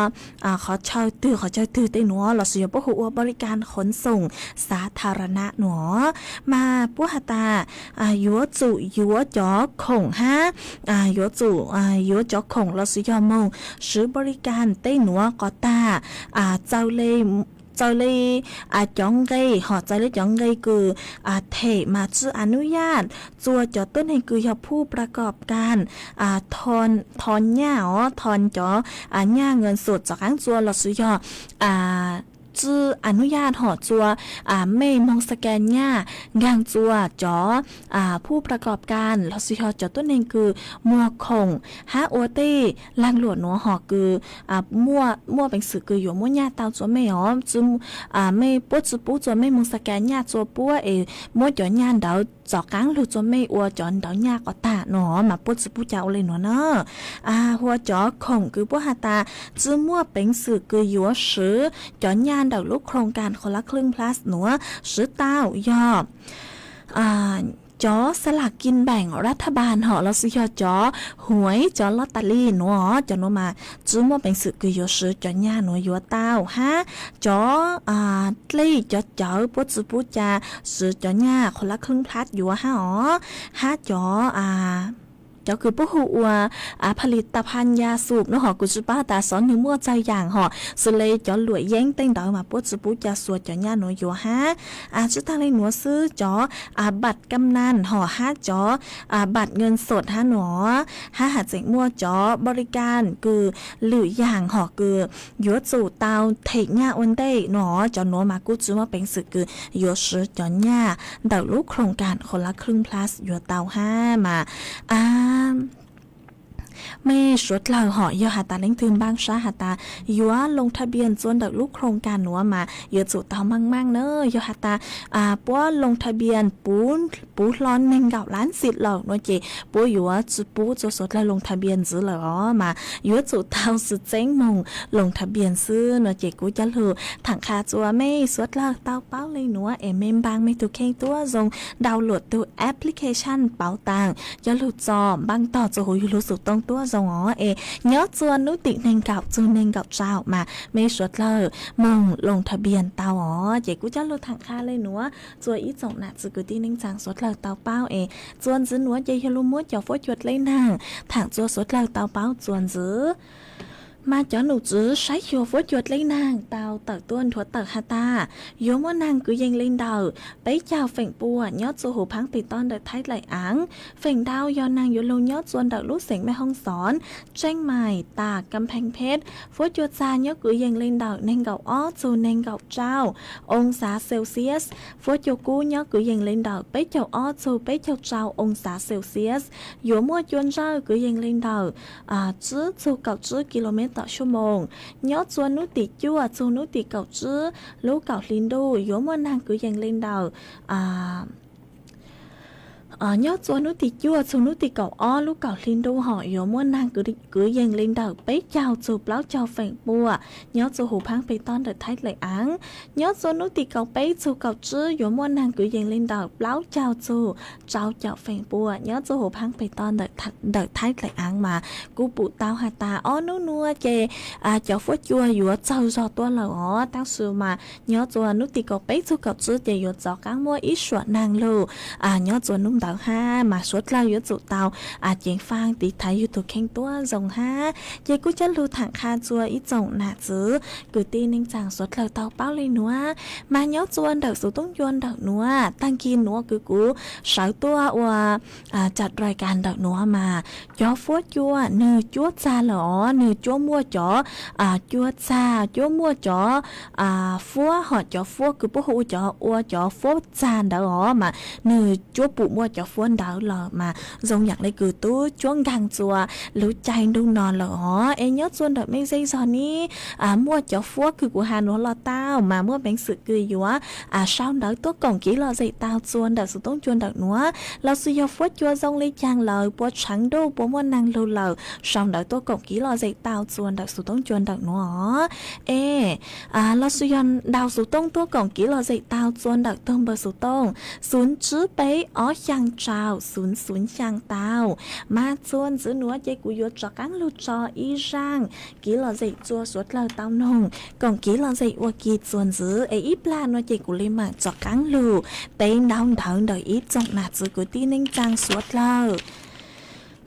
qhov chaw twg qhov chaw twg tej nuav lossis yog puab hu ua บริการขนส่งสาธารณะ nuav. Mas puab has tas yuav tsum yuav cov khoom hab yuav tsum yuav cov khoom lossis yog moog swv บริการ tej nuav qhov tag, txawm le cov nqe hov, txawm le cov nqe kws them mas tsi อนุญาต txua cov tuab neeg kws yog ผู้ประกอบการ thov nyaj os, thov cov nyaj เงินสด tom qaab txua lossis yog tsi อนุญาต hov txua mej moog สแกน nyaj nkaag txua cov ผู้ประกอบการ lossis yog cov tuab neeg kws muag khoom hab ua tej laag luam nuav hov kws muaj peev xwm kws yuav muab nyaj tau txua mej os, mej puab tsi pub txua mej moog สแกน nyaj txua puab es muab cov nyaj ntawd tov qaab lug rua mej ua cov ntawv nyaj qhov taag no mas puab tsi pub cai ua le nuav na. Hu ua cov khoom kws puab has tas tsi muaj peev xwm kws yuav swv cov nyaj ntawm lub โครงการคนละครึ่ง plus nuav swv tau yog cov สลากกินแบ่งรัฐบาล hom lossis yog cov หวย cov lottery nuav, cov nuav mas tsi muaj peev xwm kws yuav swv cov nyaj nuav yuav tau hab cov dlej cov cawv puab tsi pub cai swv cov nyaj คนละครึ่ง plus yuav hab os, hab cov cov kws puab hu ua ผลิตภัณฑ์ยาสูบ no hom kuv tsi paub has tas xov nwg muaj txaug yaam hom xws le cov luam yeeb tej ntawd mas puab tsi pub cai xuas cov nyaj nuav yuav hab. Tsi taag le nuav xwb, cov บัตรกำนัล hom hab cov บัตรเงินสด hab nuav, hab has tseem muaj cov บริการ kws lwm yaam hom kws yuav tsum tau them nyaj ua ntej no, cov nuav mas kuj tsi muaj peev xwm kws yuav swv cov nyaj ntawm lub โครงการคนละครึ่ง plus yuav tau hab mas mej suav dlawg hom yog has tas leej twg npaab sab has tas yuav ลงทะเบียน rua ntawm lub โครงการ nuav mas yuav tsum tau maaj maaj na. Yog has tas puab ลงทะเบียน puv hlo neeg nkaum lab xim lawm no ces puab yuav tsi pub rua suav dlawg ลงทะเบียน ntxiv lawm os, mas yuav tsum tau xwm txeeb moog ลงทะเบียน xwb no ces kuv coj lug thaam qha rua mej suav dlawg tau paub le nuav es mej npaab mej tug kheej tuab zoo, download tug application ปาวตัง coj lug tso npaab tog rua huv yug lug xuv tooj tuab zoo os. Es nyob rua nub tim neeg nkaum txug neeg nkaum rau mas mej suav dlawg moog ลงทะเบียน tau os. Ces kuv coj lug thaam qha le nuav rua ib tsoom nam txiv kwv tij neej tsaa suav dlawg tau paub es txuas ntxiv nuav ces yog lug muab cov fuab cua dleb naag thaam rua suav dlawg tau paub txuas ntxiv. Mas cov num tswv saib xyuas fuab cua dleb naag tau tawm tuaj nthuav tawm has tas yuav muaj naag kwv yees le ntawm peb caug feem pua nyob rua huv phaab peg toj ntawm Thaib Daim Aav. Feem ntau yog naag yuav lug nyob rua ntawm lub xeev Mej Hoob Xov, Tseeb Mais tas Kam Pheej Pheb. Fuab cua txag nyob kwv yees le ntawm neeg nkaum ob txug neeg nkaum rau oo xav Celsius. Fuab cua kub nyob kwv yees le ntawm peb caug ob txug peb caug rau oo xav Celsius. Yuav muaj cua ntsawj kwv yees le ntawm tsib txug kaum tsib ki lo mev tom suab moos. Nyob rua nub tim cuaj txug nub tim kaum tsib lub kaum hli ntuj yuav muaj naag kwv yees le ntawm nyob rua nub tim cuaj txug nub tim kaum ob lub kaum hli ntuj hom yuav muaj naag kwv yees le ntawm peb caug txug plaub caug feem pua nyob rua huv phaab peg toj ntawm Thaib Daim Aav. Nyob rua nub tim kaum peb txug kaum tsib yuav muaj naag kwv yees le ntawm plaub caug txug rau caum feem pua nyob rua huv phaab peg toj ntawm Thaib Daim Aav mas kuv pum tau has tas ob nub nuav ces cov fuab cua yuav txaug zog tuaj lawm os, tab sis mas nyob rua nub tim kaum peb txug kaum tsib ces yuav rov qaab muaj ib suam naag lug nyob rua nub ntawd hab mas suav dlawg yuav tsum tau ceev faaj tiv thaiv yug tug kheej tuab zoo hab. Ces kuv coj lug thaam qha rua ib tsoom nam txiv kwv tij neej tsaa suav dlawg tau paub le nuav, mas nyob rua ntawm xuv toob cua ntawm nuav taag kig nuav kws kuv sawv tuaj ua cov rai kas ntawm nuav mas cov fuab cua nwg cuab txag lawm os, nwg cuab muaj cov cua txag, cuab muaj cov fuab hom cov fuab kws puab hu ua cov, ua cov fuab txag ntawd os mas nwg cuab pum muaj cov fuab ntawd lawm mas zoo yaam le kws tub cuab nkaag rua lub caij ntuj no lawm os. Es nyob rua ntawm mej zej zog ne muaj cov fuab kws kuv has nuav los tau mas muaj peev xwm kws yuav sau ntawv tuaj koom kev lom zem tau rua ntawm xuv toob cua ntawm nuav, lossis yog fuab cua zoo le caag lawm puas tsheev ntuj puas muaj naag lug lawm sau ntawv tuaj koom kev lom zem tau rua ntawm xuv toob cua ntawm nuav os. Es lossis yog ntaus xuv toob tuaj koom kev lom zem tau rua ntawm tug npawb xuv toob xwv tsib peb ob xyaa rau xwv xwv xyaa tau. Mas txuas ntxiv nuav ces kuv yuav rov qaab lug tso ib zaaj kev lom zem rua suav dlawg tau noog koom kev lom zem ua ke txuas ntxiv es ib plag nuav ces kuv le maam rov qaab lug teb ntaub ntawv ntawm ib tsoom nam txiv kwv tij neej tsaa suav dlawg.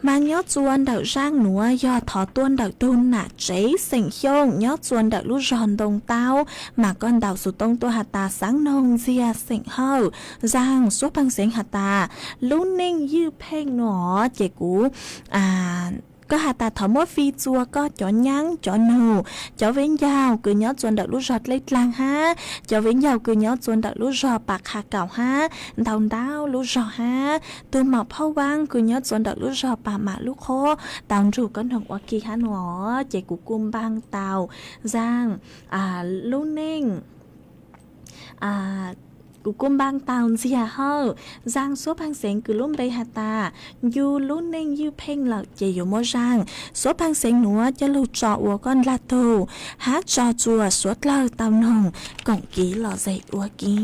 Mas nyob rua ntawm zaaj nuav yog thov tuaj ntawm tug nam tsev xeem Xyooj nyob rua ntawm lub zog Ntoo Taub, mas koj ntaus xuv toob tuaj has tas xaav noog ntxiag xeem Hawj, zaaj suab pheej xeev has tas lub neej ywj pheej nuav ces kuv koj has tas thov muab fij rua koj cov nyaab cov nug, cov viv ncaus kws nyob rua ntawm lub zog Dlej Dlaag hab, cov viv ncaus kws nyob rua ntawm lub zog Pas Qha Kaum hab, ntau ntau lub zog hab, tug maum Phauj Vaab kws nyob rua ntawm lub zog Pas Mam Lub Qhob tau nrug koj noog ua ke hab nuav, ces kuv kuj npaaj tau zaaj lub neej Kuv kuj npaj tau ntxiag hawm, zaaj suab pheej xeev kws lub npe has tas, yug lub neej ywj pheej lawm ces yuav muab zaaj. Suab pheej xeev nuav coj lug tso ua koj ndlag tug, hab tso tsua suav dlawg tau noog, koom kiv lom zem ua ke.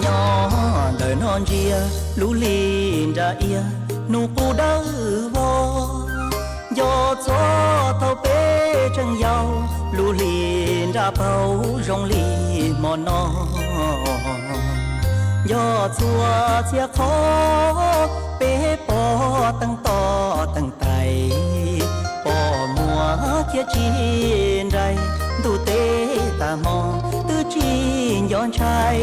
Nyob ntawm no ntsia lub hli nra iab, nub qub dawb vog. Nco txog thaum peb tseem yau, lub hli nra paug zoo li hmo no. Nco txhua txhia qhov, peb pom teej toj teej tais, pom muaj thiab tsis nraim, ntuj teb tag hmo twb tsis nco ntshai.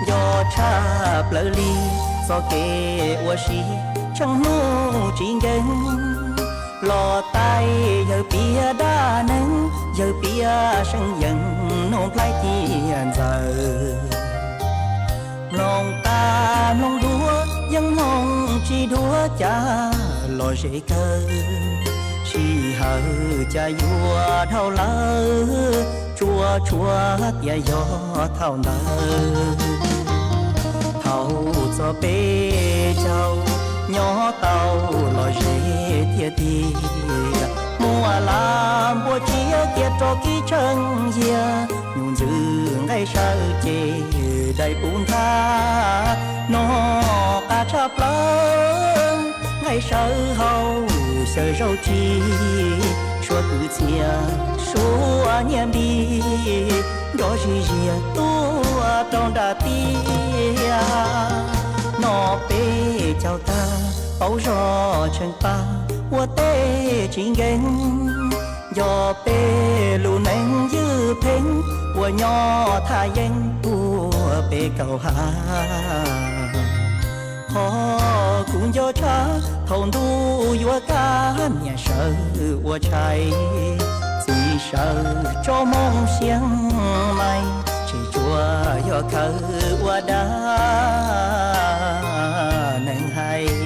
Nco tshaj plaws li txoj kev ua si, tsheej hnub tsis nkeeg. Los tais yawg piav dab neeg, yawg piav seeb yees, nub nplhaib ciaj ntxaws. Mloog qab mloog dua, yeej mloog tsis dua cas los zem kawg. Sij hawm cas yuav dhau lawm, tsuas tshuav tias yog thaum ntawd. Thaum txog peb caug, nyob tau los zem tiag tiag. Muaj laj npua tsiab cia rov kib tsheej yiag, nyuj ntxwv nqaij sawv ces dai puv nthav. Noj qab tshaj plaws, nqaij sawv hauv xyaw zaub tsi, suav kwv txhiaj suav nyiaj npis, nrov zig ziag tuaj rau nram tiaj. Noj peb caug tag, paub zog tsheej pab, ua teb tsis nkeeg. Nco peb lub neej ywj pheej, uas nyob thaj yeeb tuaj peb kaum hav. Qhov kuv nco tshaj, thaum ntuj yuav kaj, niam sawv ua tshais, txiv sawv tso moo xia mais, tseem tsuas yog khawv ua dab neeg hais.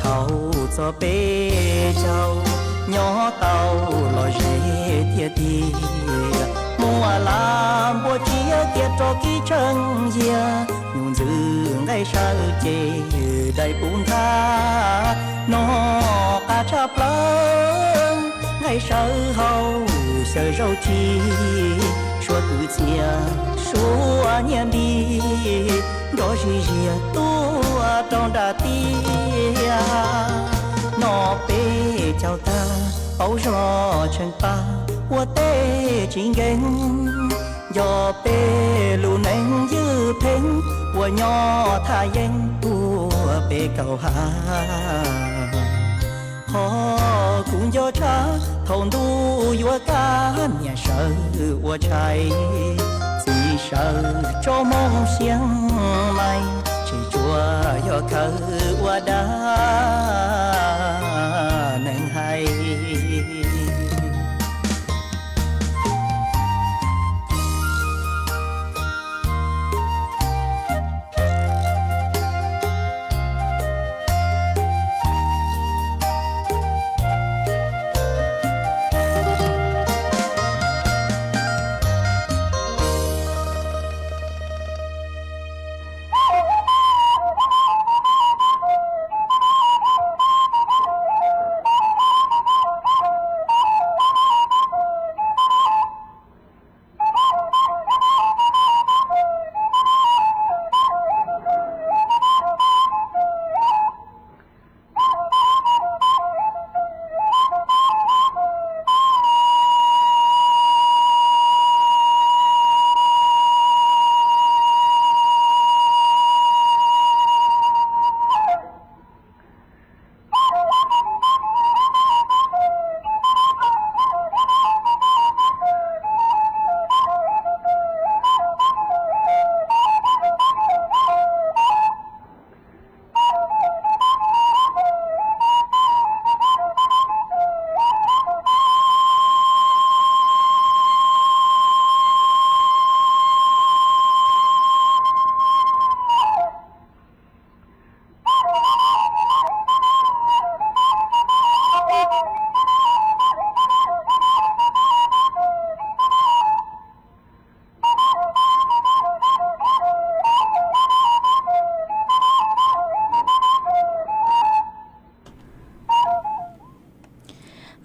Thaum txog peb caug, nyob tau los zem tiag tiag. Muaj laj npua tsiab cia rov kib tsheej yiag, nyuj ntxwv nqaij sawv ces dai puv nthav. Noj qab tshaj plaws, nqaij sawv hauv xyaw zaub tsi, suav kwv txhiaj suav nyiaj npis, nrov zig ziag tuaj rau nram tiaj. Noj peb caug tag, paub zog tsheej pab, ua teb tsis nkeeg. Nco peb lub neej ywj pheej, uas nyob thaj yeeb tuaj peb kaum hav. Qhov kuv nco tshaj, thaum ntuj yuav kaj, niam sawv ua tshais, txiv sawv tso moo xia mais, tseem tsuas yog khawv ua dab neeg hais.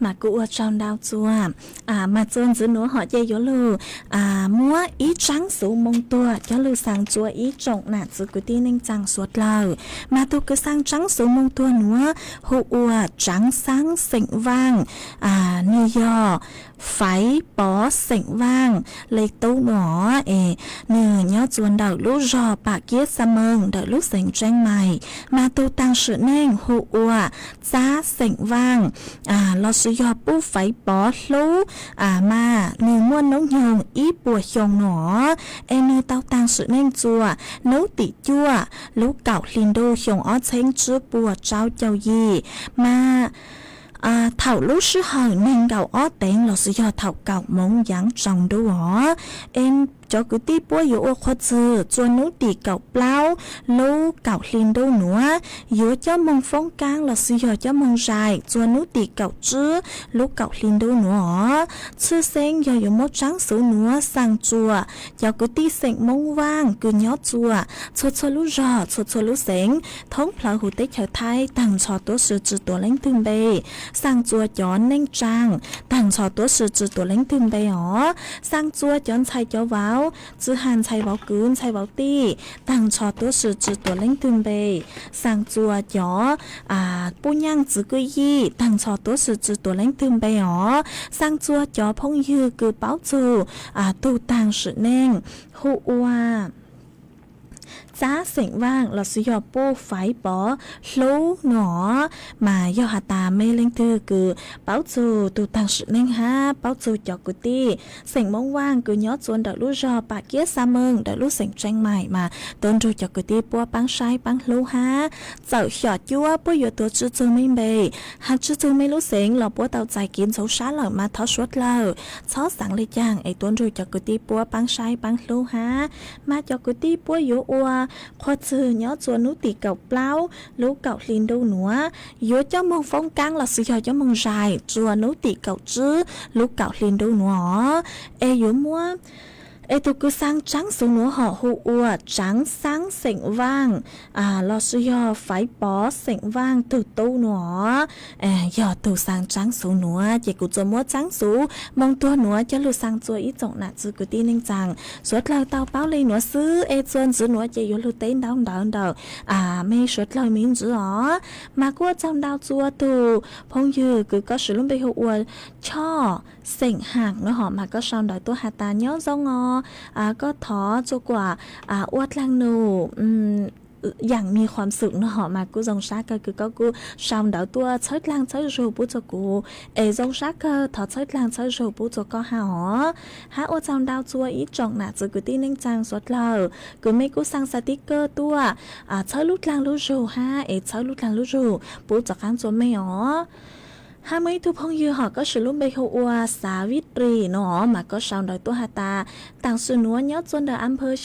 Mas kuj ua tsaug ntau txuas. Mas txuas ntxiv nuav hom ces yuav lug muab ib tsaab xuv moo tuag coj lug xaa txua ib tsoom nam txiv kwv tij neej tsaa suav dlawg. Mas tug kws xaa tsaab xuv moo tuag nuav hu ua Tsaav Xaab xeem Vaaj, nwg yog Faiv Pov xeem Vaaj le tub nuav es nwg nyob txuas ntawm lub zog Pam Kiab Xa Meeg ntawm lub xeev Tseeb Mais. Mas tug taag sim neej hu ua Txab xeem Vaaj los sis yog Pub Faiv Pov Hlub, mas nwg muaj noob nyoog ib puas xyoo nuav es nwg tau taag sim neej txuas nub tim cuaj lub kaum hli ntuj xyoo ob txheeb tsib puas rau caum yim. Mas thaum lub sij hawm neeg nkaum ob teev los sis yog thaum kaum moov yaav tsaus ntuj os, es cov kwv tij puab yuav ua qhuav txwg txuas nub tim kaum plaub lub kaum hli ntuj nuav, yuav coj moog foob kaab los sis yog coj moog zais txuas nub tim kaum tsib lub kaum hli ntuj nuav os. Tshwj xeeb yog yuav muab tsaab xuv nuav xaa txua cov kwv tij xeem Moob Vaaj kws nyob txuas txhua txhua lub zog txhua txhua lub xeev thoob plawg huv teb chaws Thaib taag nrho tuab si tsi tuav leej twg npe. Xaa txua cov neej tsaa taag nrho tuab si tsi tuav leej twg npe os. Xaa txua cov ntxhais cov vauv, tsi has ntxhais vauv kwv ntxhais vauv tij, taag nrho tuab si tsi tuav leej twg npe. Xaa txua cov puj nyaaj txiv kwj yij taag nrho tuab si tsi tuav leej twg npe os. Xaa txua cov phooj ywg kws paub txug tug taag sim neej hu ua Txab xeem Vaaj los sis yog Pub Faiv Pov Hlub nuav, mas yog has tas mej leej twg kws paub txug tug taag sim neej hab paub txug cov kwv tij xeem Moob Vaaj kws nyob txuas ntawm lub zog Pam Kiab Xa Meeg ntawm lub xeev Tseeb Mais mas tuav nrug cov kwv tij puab paab saib paab hlub hab. Txawm xyom cuab puab yuav tuav tsi txug mej npe, has tsi txug mej lub xeev los puab tau txais kev ntxhov sab lawm mas thov suav dlawg txhob xaav le caag es tuav nrug cov kwv tij puab paab saib paab hlub hab. Mas cov kwv tij puab yuav ua qhuav txwg nyob txuas nub tim kaum plaub lub kaum hli ntuj nuav, yuav coj moog foob kaab los sis yog coj moog zais txuas nub tim kaum tsib lub kaum hli ntuj nuav os. Es yuav muab, es tug kws xaa tsaab xuv nuav hom hu ua Tsaav Xaab xeem Vaaj los sis yog Faiv Pov xeem Vaaj tug tub nuav os. Yog tug xaa tsaab xuv nuav ces kuv txuas muab tsaab xuv moo tuag nuav coj lug xaa txua ib tsoom nam txiv kwv tij neej tsaa suav dlawg tau paub le nuav xwb. Es txuas ntxiv nuav ces yuav lug teb ntaub ntawv ntawm mej suav dlawg me ntsis os. Mas kuj ua tsaug ntau txug tug phooj ywg kws koj sim lub npe hu ua Choj xeem Haam nuav hom mas koj sau ntawv tuaj has tas nyob zoo os, koj thov txug kuas ua dlaag num yaam mi khuam xum nuav hom mas kuj zoo sab kawg kws koj kuj sau ntawv tuaj txhawb dlaag txhawb zug pub txug kuv. Es zoo sab kawg thov txhawb dlaag txhawb zug pub txug koj hab os. Hab ua tsaug ntau txug ib tsoom nam txiv kwv tij neej tsaa suav dlawg kws mej kuj xaa xav tiv kawg tuaj txhawb lub dlaag lub zug hab es txhawb lub dlaag lub zug pub txug qaab txug mej os. Hab muaj ib tug phooj ywg hom koj sim lub npe hu ua Xav Vib Ris nuav hom mas koj sau ntawv tuaj has tas taam sim nuav nyob txuas ntawm a phawv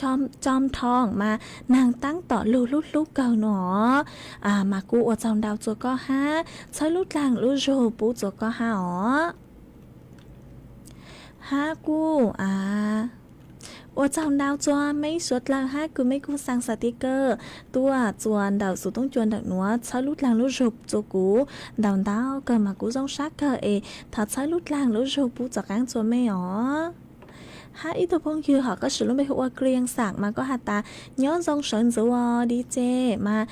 Coo Thoo mas naag taab tom lug hlub hlub kawg nuav hom. Mas kuj ua tsaug ntau txug koj hab txhawb lub dlaag lub zug pub txug koj hab os. Hab kuj ua tsaug ntau txug mej suav dlawg hab kws mej kuj xaa xav tiv kawg tuaj txuas ntawm xuv toob cua ntawm nuav txhawb lub dlaag lub zug txug kuv ntau ntau kawg mas kuv zoo sab kawg es thov txhawb lub dlaag lub zug pub txug qaab txug mej os. Hab ib tug phooj ywg hom koj sim lub npe hu ua Kri Yeej Xam mas koj has tas nyob zoo sawv ntxuv os di tse mas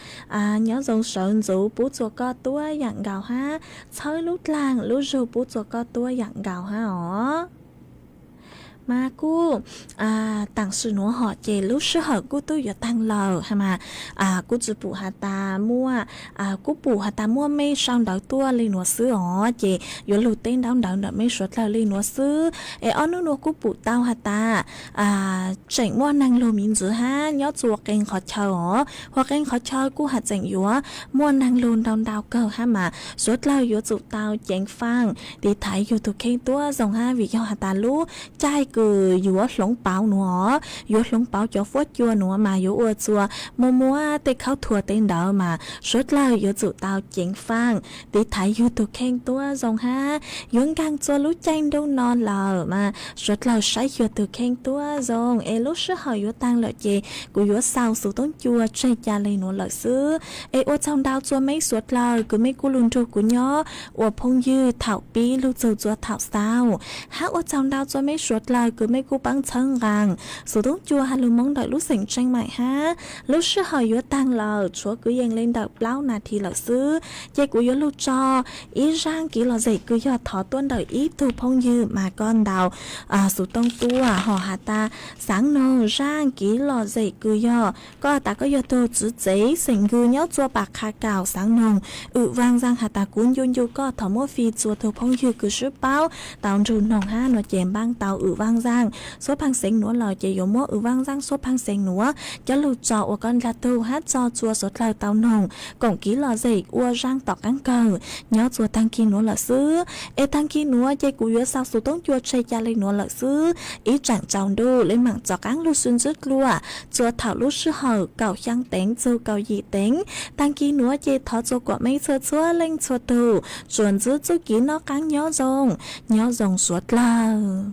nyob zoo sawv ntxuv pub txug koj tuab yaam nkaus hab txhawb lub dlaag lub zug pub txug koj tuab yaam nkaus hab os. Mas kuj taam sim nuav hom ces lub sij hawm kuj tub yuav taag lawm hab mas kuj tsi pum has tas muaj, kuj pum has tas muaj mej sau ntawv tuaj le nuav xwb os ces yuav lug teb ntaub ntawv ntawm mej suav dlawg le nuav xwb. Es ob nub nuav kuj pum tau has tas tseem muaj naag lug miv ntxwv hab nyob txug qee qhov chaw os, huv qee qhov chaw kuj has tseem yuav muaj naag lug ntau ntau kawg hab mas suav dlawg yuav tsum tau ceev faaj tiv thaiv yug tug kheej tuab zoo hab vim yog has tas lub caij Kws yuav hloov pauv nuav, yuav hloov pauv cov fuab cua nuav mas yuav ua txuas muaj muab tej khaub thuas tej ntawd mas suav dlawg yuav tsum tau ceev faaj tiv thaiv yug tug kheej tuab zoo hab yuav nkaag txua lub caij ntuj no lawm mas suav dlawg saib yug tug kheej tuab zoo. Es lub sij hawm yuav taag lawm ces kuv yuav xaus xuv toob cua tseg ca le nuav lawm xwb. Es ua tsaug ntau txua meb suav dlawg kws meb kuj lug nrug kuv nyob ua phooj ywg thaum pib lug txug txua thaum xaus, hab ua tsaug ntau txua meb suav dlawg kws meb kuj paab txhawb nqaa xuv toob cua has lug Moob ntawm lub xeem Tsheej Maim hab. Lub sij hawm yuav taag lawm, tshuav kwv yees le ntawm plaub nas this lawm xwb, ces kuv yuav lug tso ib zaaj kev lom zem kws yog thov tuaj ntawm ib tug phooj ywg mas koj ntaus xuv toob tuaj ho has tas xaav noog zaaj kev lom zem kws yog koj has tas koj yog tug tswv tsev xeem Nkws nyob txua Pas Qha Kaum xaav noog Wm Vaaj Zaaj has tas kuv ncu ncu koj thov muab fij txua tug phooj ywg kws sib paub tau nrug noog hab no ces npaaj tau Wm Vaaj Zaaj xuab phaaj xeev nuav lawm ces yuav muab Wm Vaaj Zaaj xuab phaaj xeev nuav coj lug tso ua koj dlaag tug hab tso txua suav dlawg tau noog koom kev lom zem ua zaaj tom qaab kawg nyob txua taag kis nuav lawm xwb. Es taag kis nuav ces kuv yuav xaus xuv toob cua tseg ca le nuav lawm xwb. Ib tsaam tsaus ntuj le maam rov qaab lug sib ntsib dlua txua thaum lub sij hawm kaum xyaa teev txug kaum yim teev. Taag kis nuav ces thov txua kuas meb txhua txhua leej txhua tug tsuas ntsib txuj kev noj qaab nyob zoo, nyob zoo suav dlawg.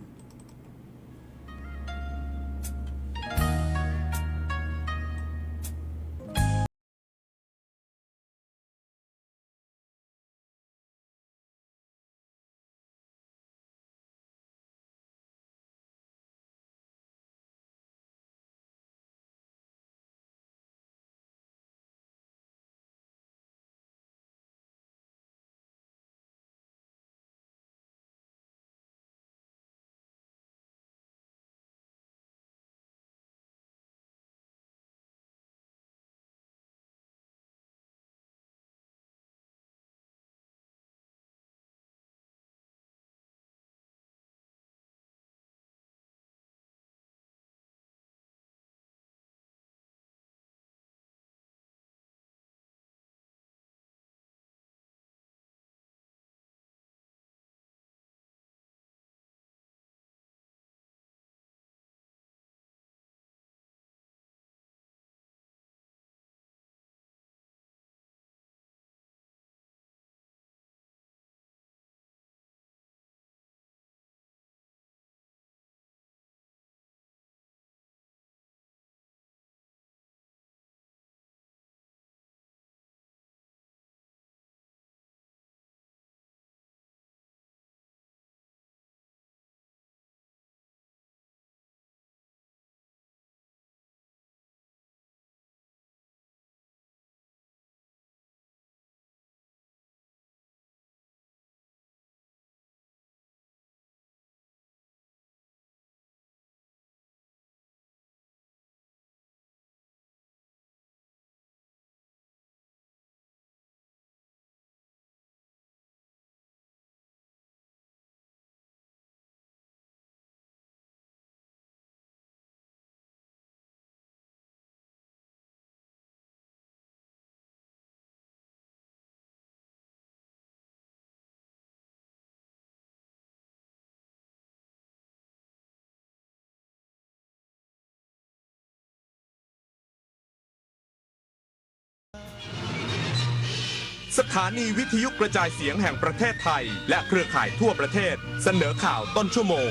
สถานีวิทยุกระจายเสียงแห่งประเทศไทยและเครือข่ายทั่วประเทศเสนอข่าวต้นชั่วโมง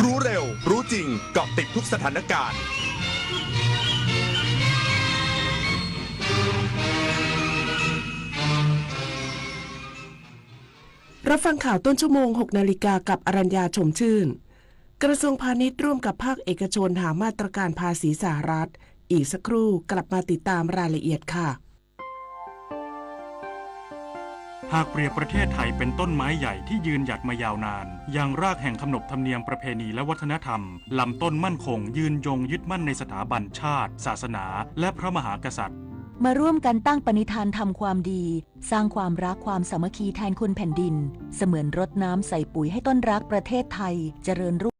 รู้เร็ว รู้จริง เกาะติดทุกสถานการณ์ รับฟังข่าวต้นชั่วโมง หกนาฬิกา กับอรัญญา ชมชื่น กระทรวงพาณิชย์ร่วมกับภาคเอกชนหามาตรการภาษีสหรัฐ อีกสักครู่กลับมาติดตามรายละเอียดค่ะ หากเปรียบประเทศไทยเป็นต้นไม้ใหญ่ที่ยืนหยัดมายาวนาน ยังรากแห่งขนบธรรมเนียมประเพณีและวัฒนธรรม ลำต้นมั่นคง ยืนยงยึดมั่นในสถาบันชาติ ศาสนา และพระมหากษัตริย์ มาร่วมกันตั้งปณิธานทำความดี สร้างความรักความสามัคคีแทนคุณแผ่นดิน เสมือนรดน้ำใส่ปุ๋ยให้ต้นรักประเทศไทยเจริญรุ่ง